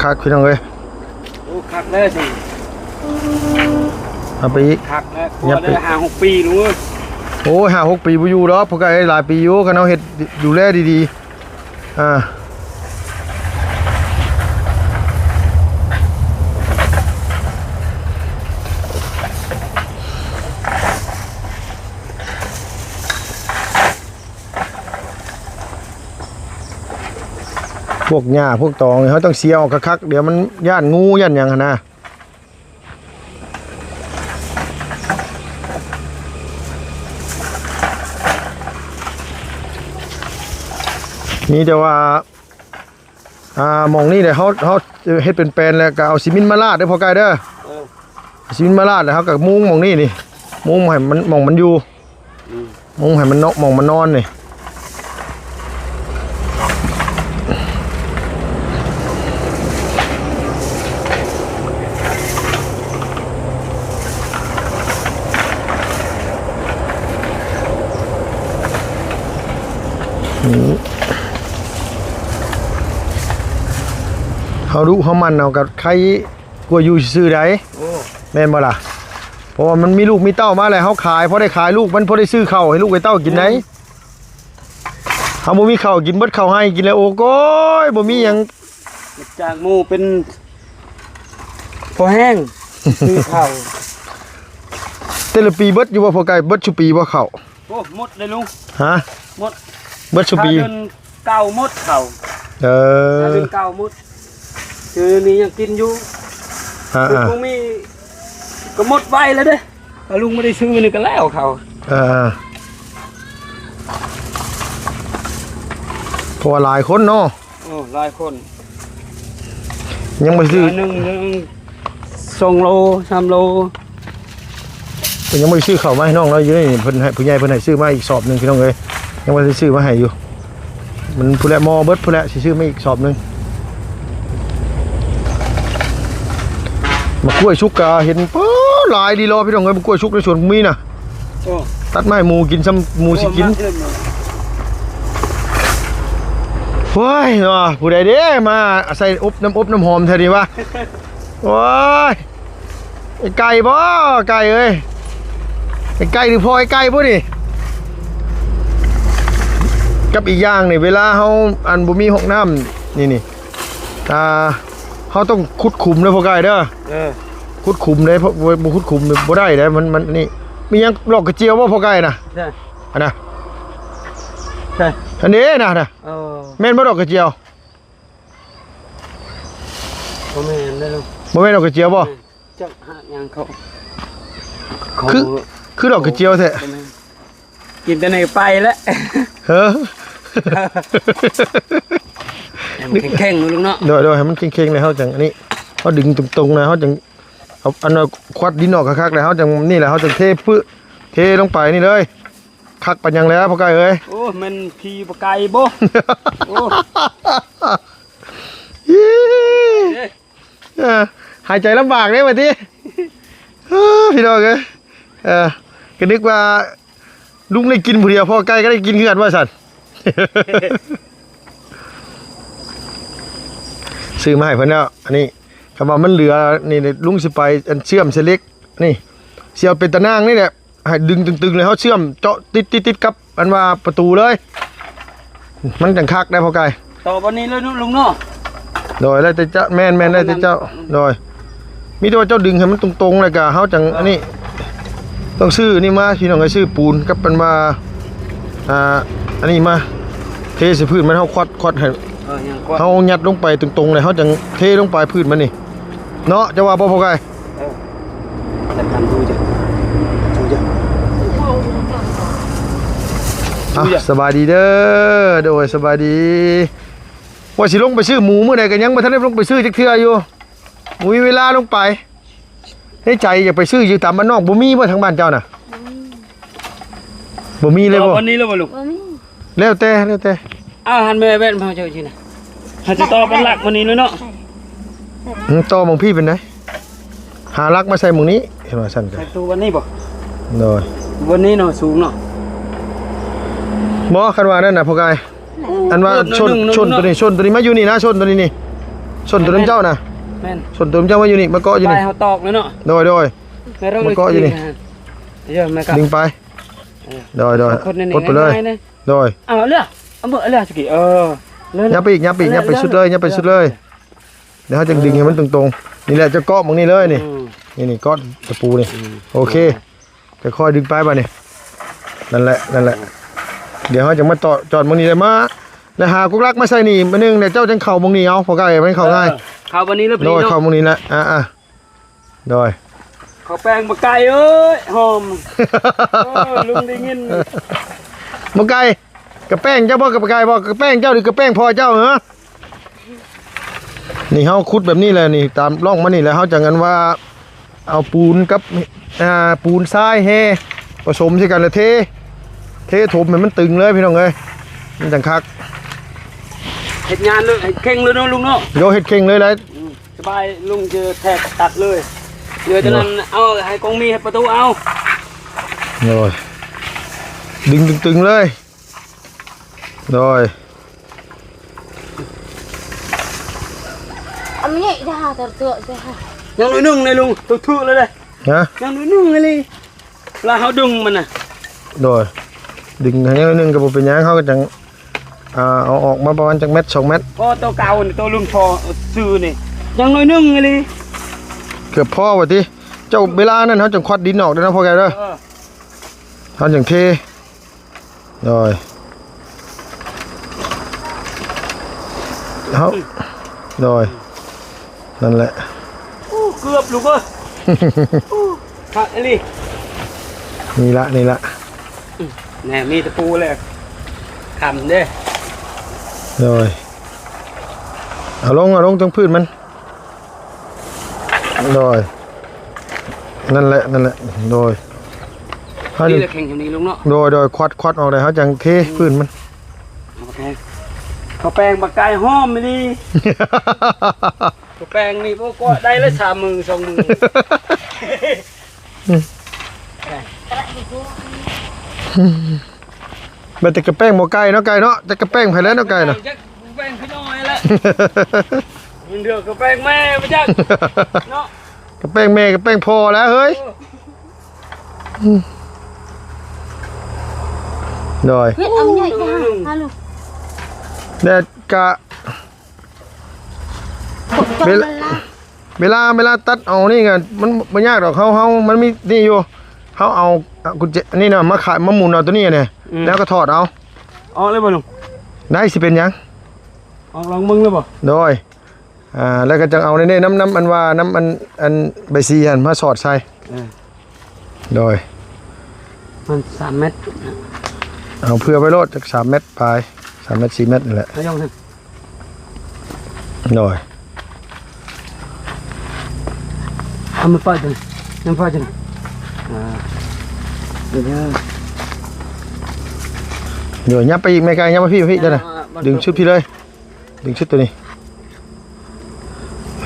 ຄັກໆ ພີ່ນ້ອງເອີຍ ໂອ້ ຄັກແລ້ວຊິ ເອົາໄປອີກ ຄັກແລ້ວ ຄົວໄດ້ຫ້າຫົກປີລູກເອີຍ ໂອ້ຍ ຫ້າຫົກປີບໍ່ຢູ່ດອກ ພວກກໍຫຼາຍປີຢູ່ ຄັນເຮົາເຮັດດູແລດີໆ ອ່າ ພວກຫຍ້າພວກຕອງນີ້ ເຮົາຕ້ອງເສຍອອກຄັກໆ ດຽວມັນຢ້ານງູຢ້ານຫຍັງຫັ້ນນະ ມີແຕ່ວ່າ ອ່າ ໝ່ອງນີ້ແຫຼະ ເຮົາ ເຮົາເຮັດເປັນແປນແລ້ວກໍເອົາຊີມິນມາລາດເດີພໍ່ໄກ່ເດີ ເອີ ຊີມິນມາລາດແລ້ວເຮົາກໍມຸງໝ່ອງນີ້ນີ້ ມຸງໃຫ້ມັນ ໝ່ອງມັນຢູ່ ອືມ ມຸງໃຫ້ມັນເນາະ ໝ່ອງມັນນອນນີ້ ເຮົາດຸເຮົາໝັ່ນເອົາກໍໄຄກວ່າຢູ່ຊື່ໆໃດ ໂອ້ ແມ່ນບໍ່ລະ? ເພາະວ່າມັນມີລູກມີເຕົ້າມາແລ້ວ ເຮົາຂາຍ ພໍໄດ້ຂາຍລູກມັນ ພໍໄດ້ຊື້ເຂົ້າໃຫ້ລູກໃຫ້ເຕົ້າກິນໃດ ແມ່ນ. ເຮົາບໍ່ມີເຂົ້າກິນ ເບິດເຂົ້າໄຮ່ກິນແລ້ວ ໂອ້ໂກຍ ບໍ່ມີຫຍັງ ຈາກໝູ່ເປັນພໍແຮງ ຊື້ເຂົ້າ. ແຕ່ລະປີເບິດຢູ່ບໍ່ພໍ່ໄກ່? ເບິດຊຸປີບໍ່ເຂົ້າ? ໂອ້ ໝົດເລີຍລຸງ. ຮະ? ໝົດ ເບິດຊຸປີ. ເດືອນເກົ້າໝົດເຂົ້າ. ເອີ ເດືອນເກົ້າໝົດ. ຄືນີ້ຍັງກິນຢູ່. ອ່າໆ ບໍ່ມີ ກໍໝົດໄວແລ້ວເດ້. ຖ້າລຸງບໍ່ໄດ້ຊື້ນີ້ກໍແລ້ວເຂົ້າ. ເອີ ເພາະວ່າຫຼາຍຄົນເນາະ. ໂອ້ ຫຼາຍຄົນ ຍັງບໍ່ໄດ້ຊື້ ໜຶ່ງ ໜຶ່ງ ສອງໂລ ສາມໂລ. ເພິ່ນຍັງບໍ່ໄດ້ຊື້ເຂົ້າມາໃຫ້ນ້ອງເນາະ ຢູ່ໃນນີ້ ເພິ່ນໃຫ້ ຜູ້ໃຫຍ່ເພິ່ນໃຫ້ຊື້ມາອີກສອບໜຶ່ງ ພີ່ນ້ອງເອີຍ. ຍັງບໍ່ໄດ້ຊື້ມາໃຫ້ຢູ່ ມັນພຸ້ນແຫຼະ ໝໍ່ເບິດພຸ້ນແຫຼະ ຊິຊື້ມາອີກສອບໜຶ່ງ. ໝາກກ້ວຍສຸກກະເຫັນ ໂອ້ ຫຼາຍດີຫຼໍ ພີ່ນ້ອງເອີຍ. ໝາກກ້ວຍສຸກໃນສວນມີນະ. ໂອ້ ຕັດມາໃຫ້ໝູກິນ ຊ່ຳໝູຊິກິນ. ໂອ້ຍ ເນາະ ຜູ້ໃດເດ້ມາໃສ່ອົບ ນ້ຳອົບນ້ຳຫອມແທ້ນີ້ວະ. ໂອ້ຍ ໄອ້ໄກ່ບໍ່ ໄກ່ເອີຍ? ໄອ້ໄກ່ ຫຼືພໍ່ໄອ້ໄກ່ບໍ່ນີ້? ກັບອີກຢ່າງນີ້ ເວລາເຮົາ ອັນ ບໍ່ມີຫ້ອງນ້ຳນີ້ນີ້ ອ່າ ເຮົາຕ້ອງຂຸດຂຸມເດີພໍ່ໄກ່ເດີ. ເອີ ຂຸດຂຸມເດ້ ເພາະບໍ່ ບໍ່ຂຸດຂຸມນີ້ບໍ່ໄດ້ເດ້. ມັນ ມັນນີ້ ມີຫຍັງ ດອກກະຈຽວບໍ່ພໍ່ໄກ່ນະ? ໃຊ່ ອັນນະ ໃຊ່ ອັນນີ້ນະ ນະ. ເອີ ແມ່ນບໍ່ ດອກກະຈຽວ? ບໍ່ແມ່ນເດ້. ບໍ່ແມ່ນດອກກະຈຽວບໍ່? ແມ່ນ. ຈັກຫາກຫຍັງເຂົາ ເຂົາ ຄື ຄືດອກກະຈຽວແທ້. ບໍ່ແມ່ນ ກິນແຕ່ໃນໄປແລ້ວ. ເອີ ໃຫ້ມັນແຂງໆ ເນາະລຸງເນາະ. ໂດຍໆ ໃຫ້ມັນແຂງໆ ແລ້ວເຮົາຈັ່ງອັນນີ້ ເຮົາດຶງຕົງໆ ນະ ເຮົາຈັ່ງເອົາອັນ ຄວັດດິນອອກຄັກໆ ແລ້ວເຮົາຈັ່ງ ນີ້ແຫຼະ ເຮົາຈັ່ງເທປຶ ເທລົງໄປນີ້ເລີຍ. ຄັກປານຫຍັງແລ້ວພໍ່ໄກ່ເອີຍ? ໂອ້ ແມ່ນຂີ່ບໍ່ໄກບໍ່? ໂອ້ ເອີ ຫາຍໃຈລຳບາກເດ້ບັດນີ້. ເອີ ພີ່ນ້ອງເອີຍ ເອີ ກໍນຶກວ່າລຸງໄດ້ກິນຜູ້ດຽວ ພໍ່ໄກ່ກໍໄດ້ກິນຄືກັນວ່າຊັ້ນ. ຊື້ມາໃຫ້ເພິ່ນແລ້ວ ອັນນີ້ ຄັນວ່າມັນເຫຼືອນີ້ ລຸງຊິໄປອັນເຊື່ອມໃສ່ເຫຼັກນີ້ ຊິເອົາເປັນຕາໜ່າງນີ້ແຫຼະ ໃຫ້ດຶງຕຶງໆ ແລ້ວເຮົາເຊື່ອມເຈາະຕິດໆ ກັບອັນວ່າປະຕູເລີຍ ມັນຈັ່ງຄັກໄດ໋ພໍ່ໄກ່. ຕໍ່ບັດນີ້ເລີຍເນາະລຸງເນາະ. ໂດຍ ແລ້ວແຕ່ເຈົ້າ ແມ່ນໆ ແລ້ວແຕ່ເຈົ້າ. ໂດຍ ມີແຕ່ວ່າເຈົ້າດຶງໃຫ້ມັນຕົງໆ ແລ້ວກະເຮົາຈັ່ງອັນນີ້ ຕ້ອງຊື້ນີ້ມາ ພີ່ນ້ອງເອີຍ ຊື້ປູນກັບອັນວ່າ ອ່າ ອັນນີ້ມາ ເທໃສ່ພື້ນມັນ ເຮົາຄວັດ ຄວັດໃຫ້ ເອີ ຍັງຄວັດ ເຮົາຍັດລົງໄປຕົງໆ ແລ້ວເຮົາຈັ່ງເທລົງໄປພື້ນມັນນີ້ ເນາະ ເຈົ້າວ່າບໍ່ພໍ່ໄກ່? ເອີ ຈັດການດູຈ້ະ ດູຈ້ະ. ອ່ະ ສະບາຍດີເດີ ໂດຍ ສະບາຍດີ. ວ່າຊິລົງໄປຊື້ໝູມື້ໃດ ກໍຍັງບໍ່ທັນໄດ້ລົງໄປຊື້ຈັກເທື່ອຢູ່ ບໍ່ມີເວລາລົງໄປ. ໃນໃຈຢາກໄປຊື້ຢູ່ຕາມບ້ານນອກ ບໍ່ມີບໍ່ ທາງບ້ານເຈົ້ານະ? ບໍ່ມີ ບໍ່ມີເລີຍບໍ່? ວັນນີ້ແລ້ວບໍ່ລູກ? ບໍ່ມີ ແລ້ວແຕ່ ແລ້ວແຕ່. ອ້າວ ຫັນແມ່ແວ່ນມາເຈົ້າຊິນະ ຫາຈະຕໍ່ເປັນຫຼັກມື້ນີ້ເລີຍເນາະ. ອືມ ຕໍ່ໝ່ອງພີ້ເປັນໃດ? ຫາຫຼັກມາໃສ່ໝ່ອງນີ້ ເຫັນວ່າຊັ້ນກະ ໃສ່ຕູ້ວັນນີ້ບໍ່? ໂດຍ ວັນນີ້ເນາະ ສູງເນາະ. ບໍ່ ຄັນວ່ານັ້ນນະ ພໍ່ກາຍ ອັນວ່າຊົນ ຊົນໂຕນີ້ ຊົນໂຕນີ້ມາຢູ່ນີ້ນະ ຊົນໂຕນີ້ນີ້ ຊົນໂຕນຳເຈົ້ານະ. ແມ່ນ ຊົນໂຕນຳເຈົ້າມາຢູ່ນີ້ ມາເກາະຢູ່ນີ້ ປາຍເຮົາຕອກແລ້ວເນາະ. ໂດຍ ໂດຍ ມາເກາະຢູ່ນີ້. ດຶງໄປ. ເອີ ໂດຍ ໂດຍ ກົດໄປເລີຍ. ໂດຍ ເອົາເຫຼືອ ເອົາເຫຼືອສະກີ ເອີ ຍັບໄປອີກ ຍັບໄປອີກ ຍັບໄປສຸດເລີຍ ຍັບໄປສຸດເລີຍ. ດຽວເຮົາຈຶ່ງດຶງໃຫ້ມັນຕົງໆ ນີ້ແຫຼະ ຈະເກາະໝ່ອງນີ້ເລີຍນີ້. ນີ້ ນີ້ ເກາະຕະປູນີ້. ໂອເຄ ຄ່ອຍໆ ດຶງໄປບາດນີ້. ນັ້ນແຫຼະ ນັ້ນແຫຼະ. ດຽວເຮົາຈະມາຕໍ່ຈອດໝ່ອງນີ້ ແລ້ວມາ ແລ້ວຫາກົກຫຼັກມາໃສ່ນີ້ ມື້ໜຶ່ງ ແລ້ວເຈົ້າຈັ່ງເຂົ້າໝ່ອງນີ້ເອົາ ພໍກາຍ ມັນເຂົ້າງ່າຍ. ເອີ ເຂົ້າບັດນີ້ແລ້ວ ໂດຍ ເຂົ້າໝ່ອງນີ້ແຫຼະ. ອ່າໆ ໂດຍ ເຂົ້າແປ້ງບໍ່ໄກເອີຍ ຫອມ. ເອີ ລຸງໄດ້ຍິນ ບໍ່ໄກ ກະແປ້ງເຈົ້າບໍ່ ກະໄກ່ບໍ່ ກະແປ້ງເຈົ້າ ຫຼືກະແປ້ງພໍ່ເຈົ້າເຫືອ? ນີ້ເຮົາຂຸດແບບນີ້ແຫຼະ ນີ້ຕາມຮ່ອງມານີ້ແຫຼະ ເຮົາຈັ່ງອັນວ່າເອົາປູນກັບ ອ່າ ປູນຊາຍແຮ່ປະສົມໃສ່ກັນ ແລ້ວເທ ເທຖົມໃຫ້ມັນຕຶງເລີຍ ພີ່ນ້ອງເອີຍ ມັນຈັ່ງຄັກ. ເຮັດງານເລີຍ ເຮັດເຄັ່ງເລີຍເນາະລຸງເນາະ. ໂດຍ ເຮັດເຄັ່ງເລີຍແຫຼະ. ອືມ ສະບາຍ ລຸງຈະແທກຕັດເລີຍ ເຫຼືອຈາກນັ້ນເອົາໃຫ້ກົງມີ ໃຫ້ປະຕູເອົາ. ໂດຍ ດຶງຕຶງໆ ເລີຍ. ໂດຍ ອັນນີ້ຢ່າຫາແຕ່ເທື່ອ ຍັງໜ້ອຍໜຶ່ງເລີຍລຸງ ຖືກໆ ເລີຍເດ້. ຮະ ຍັງໜ້ອຍໜຶ່ງເລີຍ ລະເຮົາດຶງມັນນະ. ໂດຍ ດຶງໃຫ້ໜ້ອຍໜຶ່ງກໍບໍ່ເປັນຫຍັງ ເຮົາກໍຈັ່ງ ອ່າ ເອົາອອກມາປະມານຈັກແມັດ ສອງແມັດ. ພໍໂຕເກົ່ານີ້ ໂຕລຸງພໍຊື້ນີ້ ຍັງໜ້ອຍໜຶ່ງອີ່ຫຼີ. ເກືອບພໍວ່າຕິ. ເຈົ້າ ເວລານັ້ນເຮົາຈັ່ງຄວັດດິນອອກເດີເນາະ ພໍ່ແກ່ເດີ. ເອີ ເຮົາຈັ່ງເທ. ໂດຍ ເຮົາ ໂດຍ ນັ້ນແຫຼະ. ໂອ້ ເກືອບລູກເອີຍ. ໂອ້ ຄັກອີ່ຫຼີ. ນີ້ລະ ນີ້ລະ. ແນ່ ມີຕະປູແລ້ວ ຄ້ຳເດ້. ໂດຍ ເອົາລົງ ເອົາລົງເທິງພື້ນມັນ. ໂດຍ ນັ້ນແຫຼະ ນັ້ນແຫຼະ. ໂດຍ ເຮົາ ນີ້ແຫຼະ ແຂງຈັ່ງນີ້ລົງເນາະ. ໂດຍ ໂດຍ ຄວັດ ຄວັດອອກໄດ້ ເຮົາຈັ່ງເທພື້ນມັນ. ໂອເຄ ເຂົ້າແປ້ງບັກໄກ່ຫອມອີ່ຫຼີ. ເຂົ້າແປ້ງນີ້ ໂອ້ ກໍໄດ້ລະ ສາມມື້ ສອງມື້. ອືມ ແມ່ນແຕ່ກະແປ້ງບໍ່ໄກ່ເນາະ ໄກ່ເນາະ. ຈັກກະແປ້ງໃຜແລ້ວເນາະ ໄກ່ເນາະ. ຈັກແປ້ງພີ່ນ້ອຍແຫຼະ. ມັນເດືອກະແປ້ງແມ່ບໍ່ຈັກເນາະ. ກະແປ້ງແມ່ ກະແປ້ງພໍ່ແລ້ວເຮີ້ຍ. ໂອ້ ອືມ ໂດຍ ເຮັດເອົາໃຫຍ່ ໂອ້ ຫາລູກ ແດດກະ ເວລາ ເວລາ ເວລາຕັດເອົານີ້ກະ ມັນບໍ່ຍາກດອກ. ເຮົາ ເຮົາ ມັນມີນີ້ຢູ່ ເຮົາເອົາກຸນແຈນີ້ນະ ມາຂາຍ ມາໝູນເອົາໂຕນີ້ນີ້ ອືມ ແລ້ວກະຖອດເອົາ. ອອກເລີຍບໍ່ລຸງ? ໄດ້ ຊິເປັນຫຍັງ. ອອກລອງເບິ່ງເລີຍບໍ່? ໂດຍ ອ່າ ແລ້ວກະຈັ່ງເອົານີ້ນຳ ນຳອັນວ່າ ນຳອັນ ອັນໃບສີຫັ້ນມາສອດໃສ່. ເອີ ໂດຍ ມັນສາມແມັດ ເອົາເຜື່ອໄວ້ໂລດ ຈັກສາມແມັດປາຍ ສາມແມັດ ສີ່ແມັດນີ້ແຫຼະ. ໂດຍ ເອົາມາປ່ອຍຕົວນີ້ ມາປ່ອຍຕົວນີ້. ອ່າ ໂດຍ ຍັບໄປອີກ ແມ່ໄກ່ ຍັບມາພີ້ ພີ້ ອ່າ ເຈົ້ານະ ອ່າ ດຶງຊຸດພີ້ເລີຍ. ດຶງຊຸດໂຕນີ້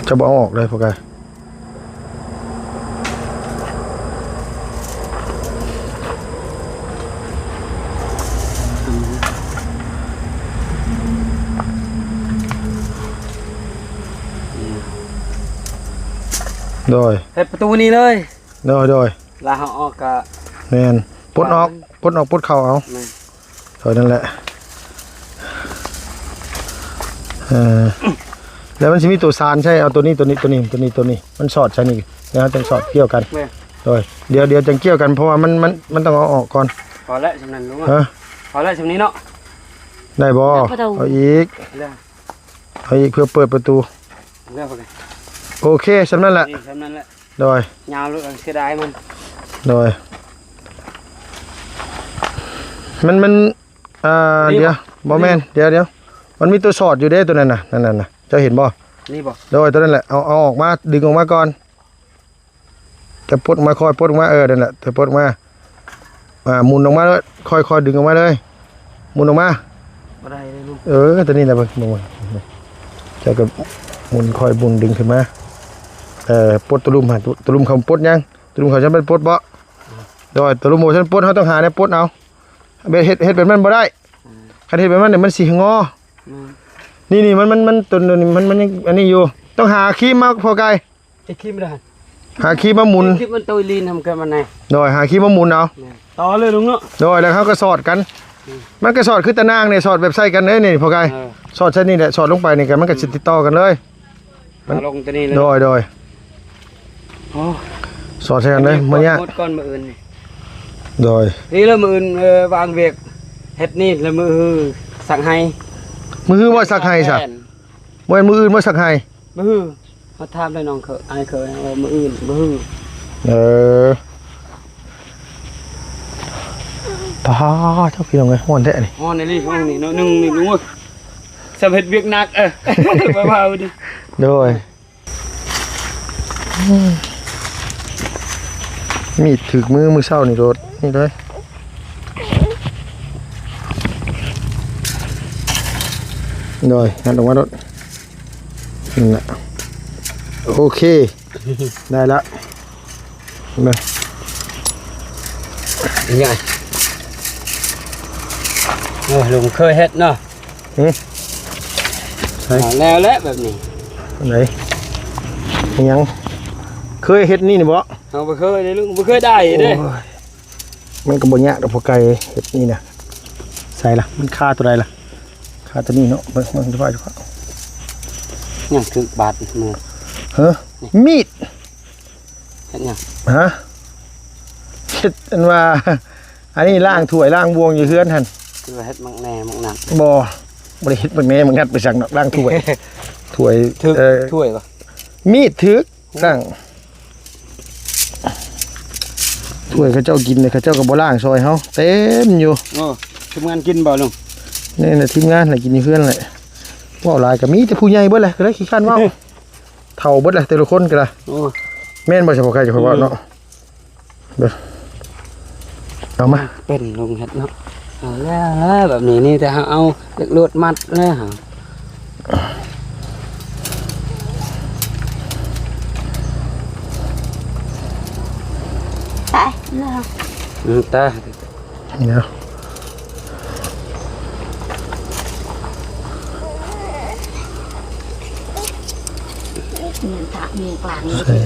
ຈະບໍ່ເອົາອອກເລີຍ ພວກກາຍ. ໂດຍ ເຮັດປະຕູນີ້ເລີຍ. ໂດຍ ໂດຍ ລະເຮົາອອກກະ ແມ່ນ ປົດອອກ ປົດອອກ ປົດເຂົ້າເອົາ. ແມ່ນ ເທົ່ານັ້ນແຫຼະ. ເອີ ແລ້ວມັນຊິມີໂຕສານໃສ່ ເອົາໂຕນີ້ ໂຕນີ້ ໂຕນີ້ ໂຕນີ້ ໂຕນີ້ ມັນສອດໃສ່ນີ້ ແລ້ວເຮົາຈັ່ງສອດກ່ຽວກັນ. ແມ່ນ ໂດຍ ດຽວ ດຽວຈັ່ງກ່ຽວກັນ ເພາະວ່າມັນ ມັນ ມັນຕ້ອງເອົາອອກກ່ອນ. ພໍແລ້ວຊ່ຳນັ້ນລຸງ. ຮະ ພໍແລ້ວຊ່ຳນີ້ເນາະ. ໄດ້ບໍ່? ໄດ້ ເອົາອີກ ເອົາອີກເພື່ອເປີດປະຕູ. ໂອເຄ ຊ່ຳນັ້ນແຫຼະ ນີ້ ຊ່ຳນັ້ນແຫຼະ. ໂດຍ ຍາວເລີຍ ເສຍດາຍມັນ. ໂດຍ ມັນ ມັນ ອ່າ ດຽວ ບໍ່ແມ່ນ ດຽວ ດຽວ ມັນມີໂຕສອດຢູ່ເດ້ ໂຕນັ້ນນະ ນັ້ນ ນັ້ນນະ ເຈົ້າເຫັນບໍ່? ນີ້ບໍ່? ໂດຍ ໂຕນັ້ນແຫຼະ ເອົາ ເອົາອອກມາ ດຶງອອກມາກ່ອນ. ຈະປົດມາ ຄ່ອຍປົດອອກມາ ເອີ ນັ້ນແຫຼະ ເຈົ້າປົດອອກມາ. ອ່າ ໝູນອອກມາເລີຍ ຄ່ອຍໆດຶງອອກມາເລີຍ ໝູນອອກມາ. ບໍ່ໄດ້ເລີຍລູກ. ເອີ ຕົວນີ້ແຫຼະ ເບິ່ງ ເບິ່ງ ເຈົ້າກະໝູນ ຄ່ອຍໝູນດຶງຂຶ້ນມາ. ເອີ ປົດຕົວລຸ່ມຫັ້ນ ຕົວ ຕົວລຸ່ມເຂົາປົດຍັງ? ຕົວລຸ່ມເຂົາຈະແມ່ນປົດບໍ່? ອືມ ໂດຍ ຕົວລຸ່ມບໍ່ທັນປົດ ເຮົາຕ້ອງຫາແນວປົດເອົາ. ເຮັດ ເຮັດແບບນັ້ນບໍ່ໄດ້. ອືມ ຄັນເຮັດແບບນັ້ນມັນຊິງໍ. ອືມ ນີ້ ນີ້ ມັນ ມັນ ມັນ ຕົວນີ້ມັນ ມັນຍັງອັນນີ້ຢູ່ ຕ້ອງຫາຄີມມາ ພໍ່ໄກ່. ໄອ້ຄີມໄດ້ ຫາຄີມມາໝູນ. ຄີມມັນໂຕຍລີນທຳກັນມັນນະ. ໂດຍ ຫາຄີມມາໝູນເອົາ. ແມ່ນ ຕໍ່ເລີຍລຸງເນາະ. ໂດຍ ແລ້ວເຮົາກະສອດກັນ. ອືມ ມັນກະສອດຄືຕາໜ່າງນີ້ ສອດແບບໃສ່ກັນເລີຍນີ້ ພໍ່ໄກ່. ເອີ ສອດໃສ່ນີ້ແຫຼະ ສອດລົງໄປນີ້ກະ ມັນກະຊິຕິດຕໍ່ກັນເລີຍ. ອືມ ມັນລົງຕົວນີ້ເລີຍ. ໂດຍ ໂດຍ. ໂອ້ ສອດໃສ່ກັນເລີຍ ມື້ນີ້ໝົດກ່ອນ ມື້ອື່ນນີ້. ໂດຍ ນີ້ລະມື້ອື່ນ ເອີ ວາງວຽກເຮັດນີ້ລະ ມື້ຮືສັກໄຮ່. ມື້ຮືບໍ່ສັກໄຮ່ຊະ? ແມ່ນ ບໍ່ແມ່ນມື້ອື່ນບໍ່ສັກໄຮ່? ມື້ຮື ມາຖາມໄດ້ນ້ອງເຂີຍ ອ້າຍເຂີຍ ເອີ ມື້ອື່ນມື້ຮື. ເອີ ປາດ ເຈົ້າ ພີ່ນ້ອງເອີຍ ຮ້ອນແທ້ນີ້. ຮ້ອນອີ່ຫຼີ ຮ້ອນນີ້ ໜ້ອຍໜຶ່ງນີ້ລຸງເອີຍ ສ່ຳເຮັດວຽກໜັກ. ເອີ ເບົາໆ ໂດຍ. ມີດຖືກມືມື້ເຊົ້ານີ້ໂລດ ນີ້ເລີຍ. ໂດຍ ງັດອອກມາໂລດ. ນັ້ນແຫຼະ ໂອເຄ ໄດ້ລະ. ເບິ່ງ ນີ້ ເອີ ລຸງເຄີຍເຮັດເນາະ. ຫຶ ໃສ່ ອ່າ ແລ້ວແຫຼະແບບນີ້. ອັນໃດ? ອີຫຍັງ? ເຄີຍເຮັດນີ້ນີ້ບໍ່? ເຮົາບໍ່ເຄີຍເດ້ລຸງ ບໍ່ເຄີຍໄດ້ເດ້. ໂອ້ຍ ມັນກະບໍ່ຍາກດອກ ພໍ່ໄກ່ເຮັດນີ້ນະ. ໃສ່ລະ ມັນຄາຕົວໃດລະ? ຂາຕົວນີ້ເນາະ ເບິ່ງ ເບິ່ງສະພາບຢູ່ ຍັງຖືກບາດມື ເຮີ ມີດ ເຮັດຫຍັງ? ຮະ? ເຮັດອັນວ່າ ອັນນີ້ລ້າງຖ້ວຍລ້າງບ່ວງຢູ່ເຮືອນຫັ້ນ ຄືວ່າເຮັດໝາກແໜ່ໝາກໜັກ? ບໍ່ ບໍ່ໄດ້ເຮັດໝາກແໜ່ໝາກໜັກໄປສັກດອກ ລ້າງຖ້ວຍ ຖ້ວຍ ຖືກ ເອີ ຖ້ວຍບໍ່? ມີດຖືກ ລ້າງຖ້ວຍເຂົາເຈົ້າກິນເດ້ ເຂົາເຈົ້າກໍບໍ່ລ້າງຊ່ອຍເຮົາ ເຕັມຢູ່. ໂອ້ ທີມງານກິນບໍ່ລຸງ? ນີ້ນະ ທີມງານແຫຼະ ກິນຢູ່ເຮືອນແຫຼະ ເວົ້າຫຼາຍກໍມີແຕ່ຜູ້ໃຫຍ່ເບິດແຫຼະ ກໍເລີຍຂີ້ຄ້ານເວົ້າ ເຖົ້າເບິດແຫຼະແຕ່ລະຄົນກໍໄດ້. ໂອ້ ແມ່ນບໍ່ ສະເພາະໃຄ ຈະເວົ້າເນາະ? ເອີ ເບິ່ງ ເອົາມາ ເປັນລຸງເຮັດເນາະ. ເອົາແລ້ວ ແບບນີ້ນີ້ ແຕ່ເຮົາເອົາເຫຼັກໂລດມັດແລ້ວ ໄປ ອືມ ຕາ ດຽວ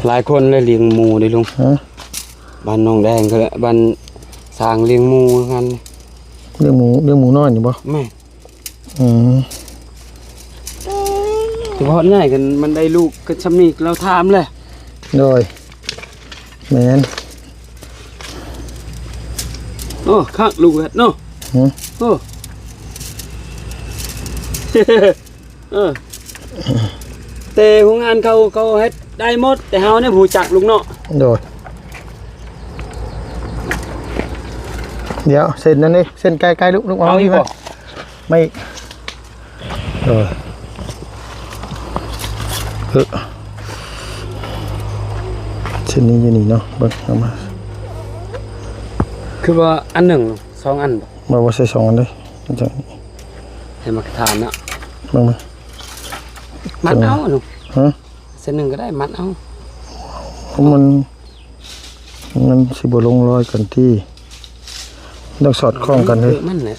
ຫຼາຍຄົນເລີຍລ້ຽງໝູເດ້ລຸງ. ຮະ? ບ້ານໜອງແດງກໍ ບ້ານຊ່າງລ້ຽງໝູຄືກັນ. ລ້ຽງໝູ ລ້ຽງໝູນ້ອຍນີ້ບໍ່? ແມ່ນ. ອືມ ແຕ່ພໍໃຫຍ່ກັນ ມັນໄດ້ລູກກັນຊ່ຳນີ້ ລາວຖາມແຫຼະ. ໂດຍ ແມ່ນ. ໂອ້ ຄັກລູກເຮັດເນາະ. ຫື? ໂອ້ ເອີ ແຕ່ໂຮງງານເຂົາ ເຂົາເຮັດໄດ້ໝົດ ແຕ່ເຮົານີ້ບໍ່ຮູ້ຈັກລຸງເນາະ. ໂດຍ ດຽວ ເສັ້ນນັ້ນເດ້ ເສັ້ນໄກໆ ລຸກ ລຸກ ເອົາ ເອົາອີກບໍ່? ໄມ້ ເອີ ເອີ ເສັ້ນນີ້ຢູ່ນີ້ເນາະ ເບິ່ງ ເອົາມາ ຄືວ່າອັນໜຶ່ງ ສອງອັນບໍ່? ບໍ່ ບໍ່ໃສ່ສອງອັນເດ້ ໃຫ້ມາກະທານເນາະ ເບິ່ງມາ ມັດເອົາ ຫື? ເສັ້ນໜຶ່ງກໍໄດ້ ມັດເອົາ ມັນ ມັນຊິບໍ່ລົງລອຍກັນຕິ ຕ້ອງສອດຄ່ອງກັນເດ້ ມັນແຫຼະ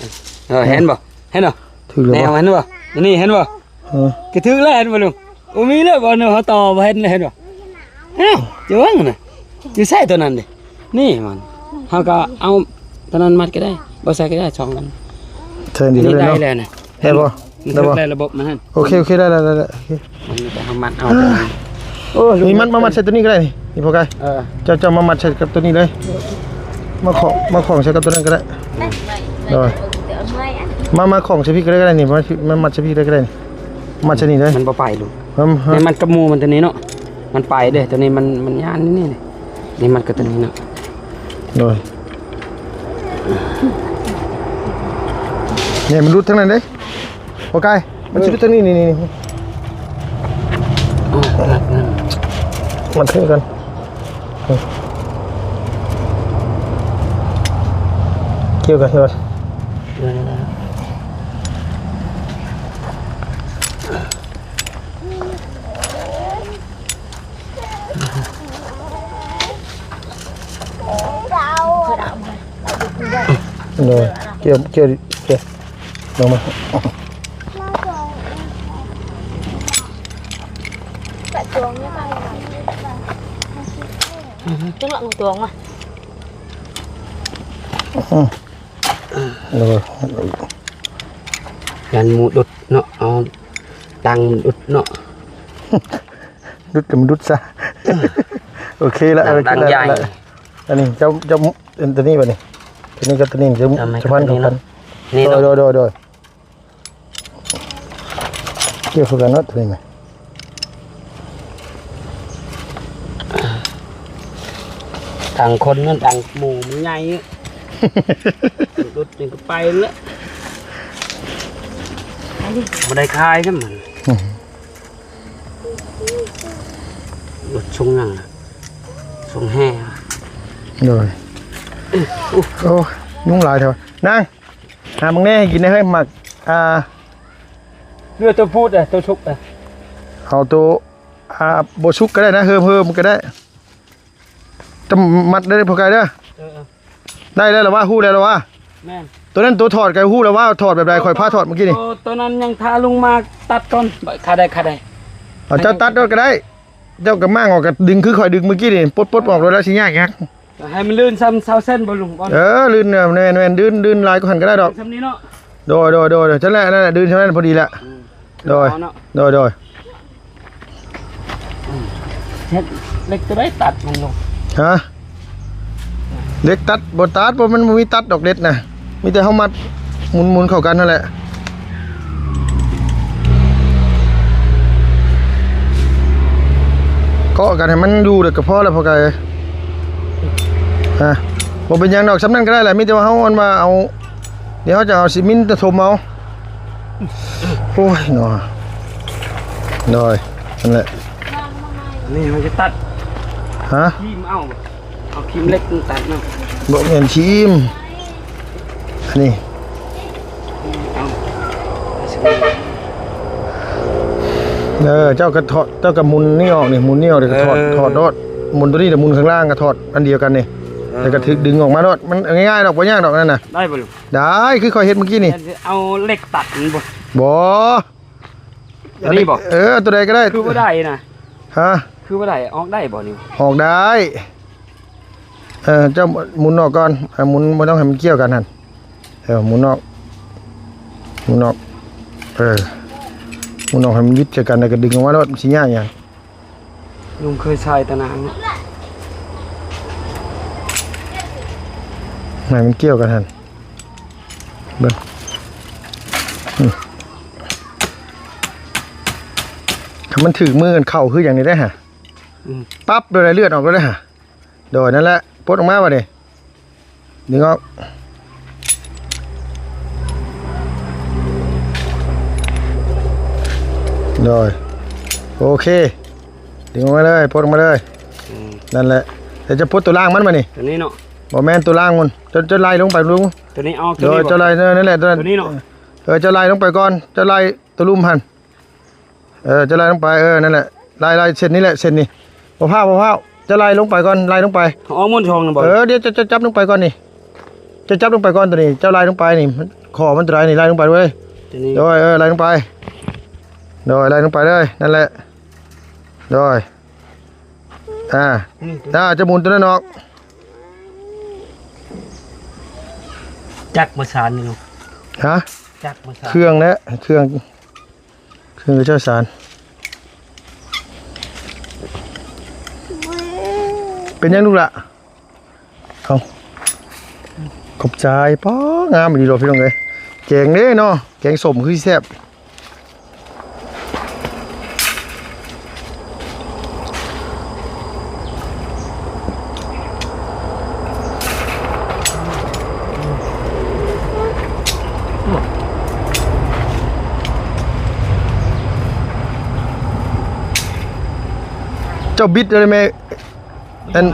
ເອີ ເຫັນບໍ່? ເຫັນບໍ່? ຖືກແລ້ວ ແນວ ບໍ່ ເຫັນບໍ່? ນີ້ເຫັນບໍ່? ເອີ ກະຖືກແລ້ວ ເຫັນບໍ່ລຸງ? ໂອ ມີແລ້ວບໍ່? ເຮົາຕໍ່ບໍ່ເຫັນເລີຍ ເຫັນບໍ່? ອ້າວ ເຈົ້າເບິ່ງນະ ຢູ່ໃສຕົວນັ້ນເດ້? ນີ້ມັນ ເຮົາກໍເອົາຕົວນັ້ນມັດກໍໄດ້ ບໍ່ໃສ່ກໍໄດ້ ສອງອັນ ໃສ່ນີ້ກໍໄດ້ເນາະ ໄດ້ແລ້ວນະ ໄດ້ບໍ່? ມັນຖືກແລ້ວ ລະບົບມັນຫັ້ນ ໂອເຄ ໂອເຄ ໄດ້ແລ້ວ ໄດ້ແລ້ວ ໂອເຄ ມັນກໍເອົາມັດເອົາ ໂອ້ ນີ້ມັດ ມາມັດໃສ່ຕົວນີ້ກໍໄດ້ນີ້ ນີ້ພໍ່ກາຍ ເອີ ເຈົ້າ ເຈົ້າມາມັດໃສ່ກັບຕົວນີ້ເລີຍ ມາຂອງ ມາຂອງໃສ່ກັບຕົວນັ້ນກໍໄດ້ ໂດຍ ມາ ມາຂອງໃສ່ພີ້ກໍໄດ້ ນີ້ ມາ ມາມັດໃສ່ພີ້ໄດ້ກໍໄດ້ນີ້ ມັດໃສ່ນີ້ເລີຍ ມັນບໍ່ໄປລູກ ມັນ ມັນມັດກັບໝູ່ມັນຕົວນີ້ເນາະ ມັນໄປເດ້ ຕົວນີ້ມັນ ມັນຢ້ານນີ້ ນີ້ມັດກັບຕົວນີ້ເນາະ ໂດຍ ນີ້ມັນຫຼຸດທາງນັ້ນເດ້ ບໍ່ໄກ ມັນຊິໄປທາງນີ້ ນີ້ ນີ້ ມັນຄືກັນ ກ່ຽວກັນກ່ອນ ໂດຍ ກ່ຽວ ກ່ຽວ ກ່ຽວ ລົງມາ ຈັງຫວະງວງມາ ໂດຍ ຢ້ານໝູດຸດເນາະ ເອົາຕັງດຸດເນາະ ດຸດກໍມັນດຸດຊະ ໂອເຄລະ ໂອເຄລະ ອັນນີ້ເຈົ້າ ເຈົ້າ ອັນຕົວນີ້ບັດນີ້ ຕົວນີ້ກັບຕົວນີ້ຈະ ຈະພັນກັນ ນີ້ເນາະ ໂດຍ ໂດຍ ໂດຍ ໂດຍ ກ່ຽວຄືກັນເນາະ ຕົວນີ້ນະ ຕ່າງຄົນນັ້ນຕ່າງໝູມັນໃຫຍ່ ດຸດນີ້ກໍໄປແລ້ວ ບໍ່ໄດ້ຂາຍຊ້ຳມັນ ລົດສົ່ງຫຍັງນະ ສົ່ງແຮ່ ໂດຍ ໂອ້ ຍຸງຫຼາຍແທ້ ນາງ ຫາໝາກແໜ່ໃຫ້ກິນແດ່ເຮີ້ຍ ໝາກ ອ່າ ເຫຼືອໂຕພູດເດ້ ໂຕສຸກເດ້ ເອົາໂຕ ອ່າ ບໍ່ສຸກກໍໄດ້ນະ ເຮີ້ມໆກໍໄດ້ ຈະມັດໄດ້ເດີ ພໍ່ກາຍເດີ ເອີ ເອີ ໄດ້ແລ້ວລະວ່າ ຮູ້ແລ້ວລະວ່າ ແມ່ນ ໂຕນັ້ນໂຕຖອດກໍຮູ້ແລ້ວວ່າ ຖອດແບບໃດ ຂ້ອຍພາຖອດມື້ກີ້ນີ້ ໂຕ ໂຕນັ້ນຍັງຖ້າລຸງມາຕັດກ່ອນ ຂາໄດ້ ຂາໄດ້ ເອົາ ເຈົ້າຕັດໂລດກໍໄດ້ ເຈົ້າກໍມ້າງອອກ ກໍດຶງຄືຂ້ອຍດຶງມື້ກີ້ນີ້ ປົດໆອອກໂລດ ແລ້ວຊິຍາກຫຍັງ ໃຫ້ມັນລື່ນຊ່ຳຊາວເຊັນບໍ່ລຸງ ເອີ ລື່ນ ແມ່ນໆ ລື່ນ ລື່ນຫຼາຍກວ່າຫັ້ນກໍໄດ້ດອກ ຊ່ຳນີ້ເນາະ ໂດຍ ໂດຍ ໂດຍ ໂດຍ ຈັ່ງແຫຼະ ນັ້ນແຫຼະ ດຶງເທົ່ານັ້ນພໍດີແຫຼະ. ອືມ ໂດຍ ເອົາເນາະ ໂດຍ ໂດຍ. ອືມ ເຮັດເຫຼັກຕົວໃດຕັດມັນລູກ? ຮະ? ເຫຼັກຕັດ ບໍ່ຕັດ ບໍ່ ມັນບໍ່ມີຕັດດອກເຫຼັກນະ ມີແຕ່ເຮົາມັດໝູນໆເຂົ້າກັນຫັ້ນແຫຼະ ເກາະກັນໃຫ້ມັນຢູ່ແລ້ວກໍພໍແລ້ວພໍ່ໄກ່. ຮະ? ບໍ່ເປັນຫຍັງດອກ ສ່ຳນັ້ນກໍໄດ້ແຫຼະ ມີແຕ່ວ່າເຮົາອັນວ່າເອົາ ດຽວເຮົາຈະເອົາຊີເມັນໄປຖົມເອົາ. ໂອ້ຍເນາະ ໂດຍ ນັ້ນແຫຼະ ນີ້ມັນຈະຕັດ ຮະ? ທີມເອົາ ເອົາທີມເຫຼັກມັນຕັດເນາະ. ບໍ່ແມ່ນທີມ ອັນນີ້ ເອົາ ເອີ ເຈົ້າກໍຖອດ ເຈົ້າກໍໝູນນີ້ອອກນີ້ ໝູນນີ້ອອກ ແລ້ວກໍຖອດ ເອີ ຖອດໂລດ ໝູນຕົວນີ້ ແລ້ວໝູນຂ້າງລ່າງກໍຖອດອັນດຽວກັນນີ້ ເອີ ແລ້ວກໍຖືກດຶງອອກມາໂລດ ມັນງ່າຍໆດອກ ບໍ່ຍາກດອກນັ້ນນະ. ໄດ້ບໍ່ລູກ? ໄດ້ ຄືຂ້ອຍເຮັດມື້ກີ້ນີ້ ເອົາເຫຼັກຕັດມັນບໍ່? ບໍ່ ອັນນີ້ບໍ່? ເອີ ຕົວໃດກໍໄດ້ ຄືບໍ່ໄດ້ນະ. ຮະ? ຄືບໍ່ໄດ້ ອອກໄດ້ບໍ່ນີ້? ອອກໄດ້ ເອີ ເຈົ້າໝູນອອກກ່ອນ ເອີ ໝູນ ບໍ່ຕ້ອງໃຫ້ມັນກ່ຽວກັນຫັ້ນ ເອີ ໝູນອອກ ໝູນອອກ ເອີ ໝູນອອກໃຫ້ມັນຫວິດໃສ່ກັນ ແລ້ວກໍດຶງອອກມາໂລດ ມັນຊິຍາກຫຍັງ? ລຸງເຄີຍໃຊ້ຕານາງເນາະ ໃຫ້ມັນກ່ຽວກັນຫັ້ນ ເບິ່ງ ອືມ ຖ້າມັນຖືກມືກັນເຂົ້າຄືຫຍັງນີ້ໄດ໋ຫະ ອືມ ປັບໂດດເລືອດອອກໂດດເດ້ຫະ. ໂດຍ ນັ້ນແຫຼະ ປົດອອກມາບາດນີ້ ດຶງອອກ ໂດຍ ໂອເຄ ດຶງອອກມາເລີຍ ປົດອອກມາເລີຍ ອືມ ນັ້ນແຫຼະ ແລ້ວຈະປົດຕົວລ່າງມັນບາດນີ້ ຕົວນີ້ເນາະ ບໍ່ແມ່ນຕົວລ່າງມັນ ເຈົ້າ ເຈົ້າໄລ່ລົງໄປລຸງ ຕົວນີ້ອອກ ໂດຍ ຕົວນີ້ບໍ່ ເຈົ້າໄລ່ ເອີ ນັ້ນແຫຼະ ຕົວນັ້ນ ຕົວນີ້ເນາະ ເອີ ເຈົ້າໄລ່ລົງໄປກ່ອນ ເຈົ້າໄລ່ຕົວລຸ່ມຫັ້ນ ເອີ ເຈົ້າໄລ່ລົງໄປ ເອີ ນັ້ນແຫຼະ ໄລ່ ໄລ່ເສັ້ນນີ້ແຫຼະ ເສັ້ນນີ້ ບໍ່ພ້າວ ບໍ່ພ້າວ ເຈົ້າໄລ່ລົງໄປກ່ອນ ໄລ່ລົງໄປ ເອົາໝູນຊ່ອງນະບໍ່ ເອີ ດຽວເຈົ້າ ເຈົ້າຈັບລົງໄປກ່ອນນີ້ ເຈົ້າຈັບລົງໄປກ່ອນຕົວນີ້ ເຈົ້າໄລ່ລົງໄປນີ້ ມັນ ຂໍ້ມັນຕົວໃດນີ້ ໄລ່ລົງໄປເວີຍ ຕົວນີ້ ໂດຍ ເອີ ໄລ່ລົງໄປ ໂດຍ ໄລ່ລົງໄປເລີຍ ນັ້ນແຫຼະ ໂດຍ ອ່າ ອືມ ອ່າ ຈະໝູນຕົວນັ້ນອອກ ຈັກມາສານນີ້ລູກ ຮະ? ຈັກມາສານ ເຄື່ອງແຫຼະ ເຄື່ອງ ຄືເຈົ້າສານ ເປັນຫຍັງລູກຫຼ້າ? ເອົ້າ ຂອບໃຈ. ປ້າ ງາມອີ່ຫຼີດອກ ພີ່ນ້ອງເອີຍ. ແກງເດ້ເນາະ ແກງສົ້ມຄືຊິແຊບ. ເຈົ້າບິດເອົາໄດ້ແມ່ ອັນ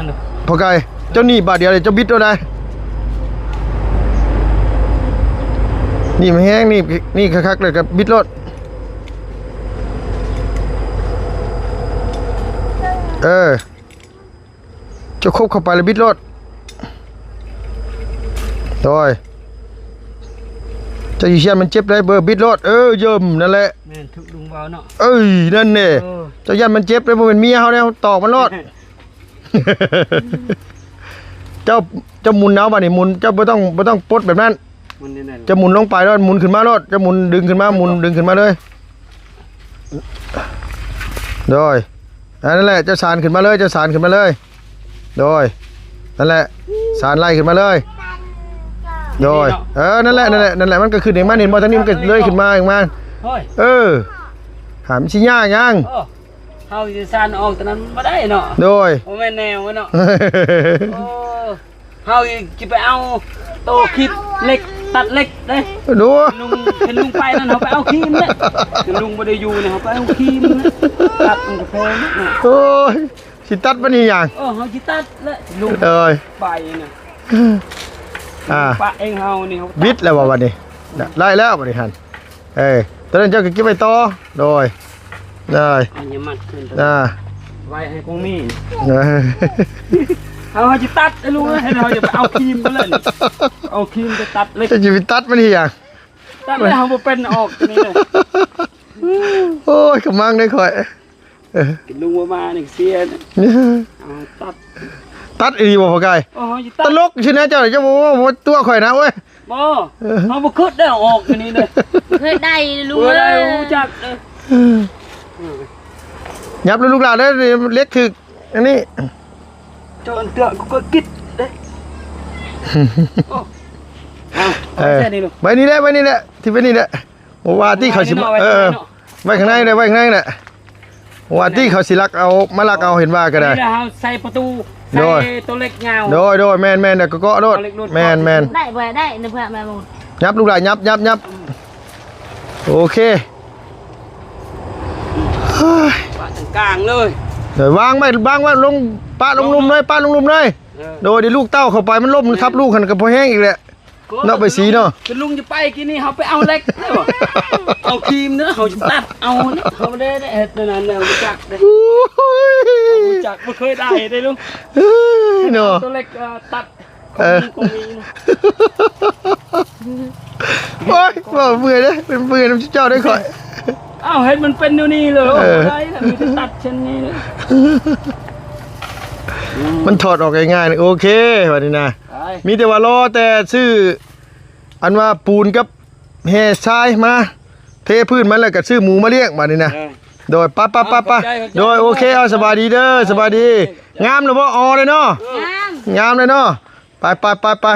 ພໍ່ໄກ່ ເຈົ້າໜີບບາດດຽວເລີຍ ເຈົ້າບິດໂລດໄດ໋ ໜີບແຮງ ໜີບ ໜີບຄັກໆ ແລ້ວກໍບິດໂລດ ເອີ. ເຈົ້າຄົບເຂົ້າໄປແລ້ວບິດໂລດ ໂດຍ ເຈົ້າຢູ່ເຊຍນມັນເຈັບໄດ໋ ເບີ ບິດໂລດ ເອີ ເຢີມ ນັ້ນແຫຼະ ແມ່ນ ຖືກລຸງເວົ້າເນາະ ເອີຍ ນັ້ນແຫຼະ ເອີ ເຈົ້າຢ້ານມັນເຈັບໄດ໋ ບໍ່ແມ່ນເມຍເຮົາແນວຕອກມັນໂລດ ເຈົ້າ ເຈົ້າໝູນເອົາບາດນີ້ ໝູນ ເຈົ້າບໍ່ຕ້ອງ ບໍ່ຕ້ອງປົດແບບນັ້ນ ໝູນນີ້ແຫຼະ ເຈົ້າໝູນລົງໄປໂລດ ໝູນຂຶ້ນມາໂລດ ເຈົ້າໝູນດຶງຂຶ້ນມາ ໝູນດຶງຂຶ້ນມາເລີຍ ໂດຍ ອັນນັ້ນແຫຼະ ເຈົ້າສານຂຶ້ນມາເລີຍ ເຈົ້າສານຂຶ້ນມາເລີຍ ໂດຍ ນັ້ນແຫຼະ ສານໄລ່ຂຶ້ນມາເລີຍ ໂດຍ ເອີ ນັ້ນແຫຼະ ນັ້ນແຫຼະ ນັ້ນແຫຼະ ມັນກໍຂຶ້ນເອງ ມັນເຫັນບໍ່ ທາງນີ້ມັນກໍເລີຍຂຶ້ນມາເອງ ມາ ໂອ້ຍ ເອີ ຫາ ມັນຊິຍາກຫຍັງ ໂອ້ ເຮົາຊິສານອອກຕົວນັ້ນບໍ່ໄດ້ເນາະ ໂດຍ ບໍ່ແມ່ນແນວເນາະ ໂອ້ ເຮົາຊິໄປເອົາໂຕຄີບເຫຼັກ ຕັດເຫຼັກເດ້ ໂດຍ ລຸງ ຄັນລຸງໄປນັ້ນ ເຮົາໄປເອົາຄີມເດ້ ຄັນລຸງບໍ່ໄດ້ຢູ່ນີ້ ເຮົາໄປເອົາຄີມເດ້ ຕັດມັນກໍແພງເນາະ ໂອ້ຍ ຊິຕັດມັນອີຫຍັງ ເອີ ເຮົາຊິຕັດແຫຼະ ລຸງ ໂດຍ ໄປນະ ອ່າ ປະເອງເຮົານີ້ ເຮົາຕັດ ບິດແລ້ວບໍ່ບັດນີ້ ໄດ້ແລ້ວບັດນີ້ຫັ້ນ ເອີ ຕອນນັ້ນເຈົ້າກໍເກັບໄວ້ຕໍ່ ໂດຍ ໂດຍ ອັນນີ້ມັດຂຶ້ນ ອ່າ ໄວ້ໃຫ້ກົງມີ ເອີ ເຮົາ ເຮົາຊິຕັດ ໄອ້ລຸງເອີຍ ເຮົາຈະໄປເອົາຄີມກັນເລີຍ ເອົາຄີມໄປຕັດເຫຼັກ ເຈົ້າຊິໄປຕັດມັນເຮັດຫຍັງ ຕັດເລີຍ ເຮົາບໍ່ເປັນອອກນີ້ເລີຍ ໂອ້ຍ ກຳມັງເດ້ຂ້ອຍ ເອີ ລຸງບໍ່ມານີ້ເສຍ ເອົາຕັດ ຕັດອີ່ຫຼີບໍ່ພໍ່ກາຍ? ໂອ້ຍ ຕະຫຼົກຊິນະເຈົ້າ ເຈົ້າບໍ່ ບໍ່ຕົວະຂ້ອຍນະ ໂອ້ຍ ບໍ່ ເອີ ເຮົາບໍ່ຄິດໄດ້ເອົາອອກຢູ່ນີ້ເດ້. ເຄີຍໄດ້ລຸງ ບໍ່ໄດ້ ເອີຍ ຮູ້ຈັກເດ້. ຫຍັບເລີຍລູກຫຼານເດີ ເຫຼັກຖືກອັນນີ້ ເຈົ້າອັນເທື່ອກໍກິດເດ້. ໂອ້ ເອົາ ເອີ ໄວ້ນີ້ແຫຼະ ໄວ້ນີ້ແຫຼະ ທີ່ໄວ້ນີ້ແຫຼະ. ບໍ່ວ່າຕິເຂົາຊິ ເອີ ໄວ້ຂ້າງໃນເນາະ ເອີ ໄວ້ຂ້າງໃນແຫຼະ ໄວ້ຂ້າງໃນແຫຼະ. ວ່າຕິເຂົາຊິລັກເອົາ ມາລັກເອົາ ເຫັນວ່າກໍໄດ້. ນີ້ລະເຮົາໃສ່ປະຕູ ໂດຍ ໃສ່ໂຕເຫຼັກຍາວ ໂດຍ ໂດຍ ແມ່ນໆ ແລ້ວກໍເກາະໂລດ ເອົາເຫຼັກຫຼຸດ ແມ່ນໆ ໄດ້ບໍ່ໄດ້ ໃນເພື່ອແມ່ບຸນ ຫຍັບລູກຫຼານ ຫຍັບ ຫຍັບ ຫຍັບ ໂອເຄ ປະຕາງກາງເລີຍ ໂດຍ ວາງໄວ້ ວາງໄວ້ລົງ ປະລົງລຸ່ມເລີຍ ປະລົງລຸ່ມເລີຍ ເອີ ໂດຍ ດຽວລູກເຕົ້າເຂົ້າໄປ ມັນລົ້ມ ແມ່ນ ທັບລູກຫັ້ນກໍພໍແຮງອີກແຫຼະ. ເນາະ ໃບສີເນາະ ຄືລຸງຈະໄປກີ້ນີ້ ເຮົາໄປເອົາເຫຼັກເດ້ ເອົາຄຣີມເດີ ເຮົາຈະຕັດເອົາເນາະ ເຮົາບໍ່ໄດ້ເຮັດແນວນັ້ນ ເຮົາບໍ່ຈັກເດ້ ໂອ້ຍ ເຮົາບໍ່ຈັກ ບໍ່ເຄີຍໄດ້ເດ້ລຸງ ເອີຍເນາະ ເອົາໂຕເຫຼັກ ເອີ ຕັດ ເອີ ຂອງມີນະ ໂອ້ຍ ເວົ້າເມື່ອຍເດ້ ເປັນເມື່ອຍນຳເຈົ້າໄດ້ຂ້ອຍ ອ້າວ ເຮັດມັນເປັນແນວນີ້ເລີຍ ເອີ ບໍ່ໄດ້ລະ ມີແຕ່ຕັດເຊັ່ນນີ້ເລີຍ ມັນຖອດອອກງ່າຍໆ ໂອເຄ ບັດນີ້ນະ ໄປ ມີແຕ່ວ່າລໍແຕ່ຊື້ ອັນວ່າປູນກັບແຮ່ຊາຍມາເທພື້ນມັນ ແລ້ວກໍຊື້ໝູມາລ້ຽງບາດນີ້ນະ ເອີ ໂດຍ ປະ ປະ ປະ ປະ ຂອບໃຈ ຂອບໃຈ ໂດຍ ໂອເຄ ເອົາ ສະບາຍດີເດີ ສະບາຍດີ ງາມແລ້ວບໍ່? ອໍເລີຍເນາະ ງາມ ງາມເລີຍເນາະ ໄປ ໄປ ໄປ ໄປ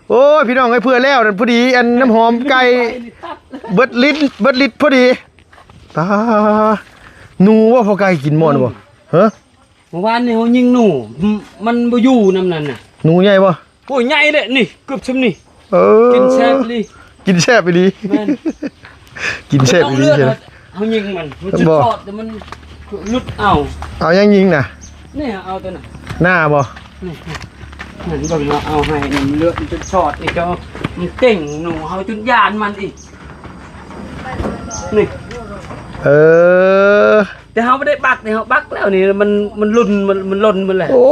ໂອ້ຍ ພີ່ນ້ອງເອີຍ ເພື່ອແລ້ວນັ້ນພໍດີ ອັນນ້ຳຫອມໄກ່ ເບິດລິດ ເບິດລິດພໍດີ ຕາ ໜູບໍ່? ພໍໄກ່ກິນໝໍ້ນະບໍ່? ຫື ເມື່ອວານນີ້ເຮົາຍິງໜູ ມັນ ມັນບໍ່ຢູ່ນຳນັ້ນນະ ໜູໃຫຍ່ບໍ່? ໂອ້ຍ ໃຫຍ່ເດ້ ນີ້ ເກືອບຊ່ຳນີ້ ເອີ ກິນແຊບອີ່ຫຼີ ກິນແຊບອີ່ຫຼີ ແມ່ນ ກິນແຊບອີ່ຫຼີ ເຮົາຍິງມັນ ມັນຈະຊອດ ແຕ່ມັນຫຼຸດເອົາ ເອົາຫຍັງຍິງນະ? ນີ້ ເອົາຕົວນັ້ນ ໜ້າບໍ່? ນີ້ ນັ້ນເບິ່ງເນາະ ເອົາໃຫ້ ເລືອດມັນຈະຊອດ ນີ້ ເຈົ້າ ມັນເກັ່ງໜູເຮົາຈົນຢ້ານມັນອີກ ນີ້ ເອີ ແຕ່ເຮົາບໍ່ໄດ້ບັກນີ້ ເຮົາບັກແລ້ວນີ້ ມັນ ມັນຫຼົ່ນ ມັນ ມັນຫຼົ່ນໝົດແລ້ວ ໂອ້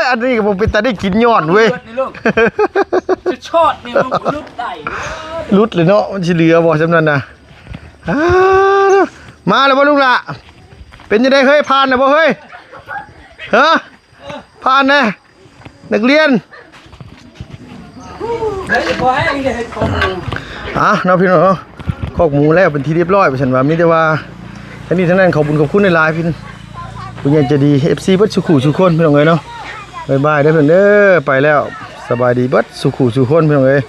ຍ ອັນນີ້ກໍບໍ່ເປັນຕາໄດ້ກິນຍ້ອນເວີຍ ເລືອດນີ້ລູກ ຈະຊອດນີ້ ມັນຫຼຸດໄດ້ ຫຼຸດເລີຍເນາະ ມັນຊິເຫຼືອບໍ່ຊ່ຳນັ້ນນະ ອ້າ ມາແລ້ວບໍ່ລູກຫຼ້າ? ເປັນຈັ່ງໃດເຮີ້ຍ ຜ່ານແລ້ວບໍ່ເຮີ້ຍ? ຮະ ຜ່ານແນ່ ນັກຮຽນ ອ່ະເນາະ ພີ່ນ້ອງເນາະ ຄອກໝູແລ້ວເປັນທີ່ຮຽບຮ້ອຍ ວ່າຊັ້ນວ່າ ມີແຕ່ວ່າທັງນີ້ທັງນັ້ນ ຂອບບຸນຂອບຄຸນຫຼາຍໆ ພີ່ ຜູ້ໃຫຍ່ໃຈດີ ເອັຟຊີ ເບິດສູ່ຄູ່ສູ່ຄົນ ພີ່ນ້ອງເອີຍເນາະ ບາຍບາຍເດີເພິ່ນເດີ ໄປແລ້ວ ສະບາຍດີເບິດສູ່ຄູ່ສູ່ຄົນ ພີ່ນ້ອງເອີຍ.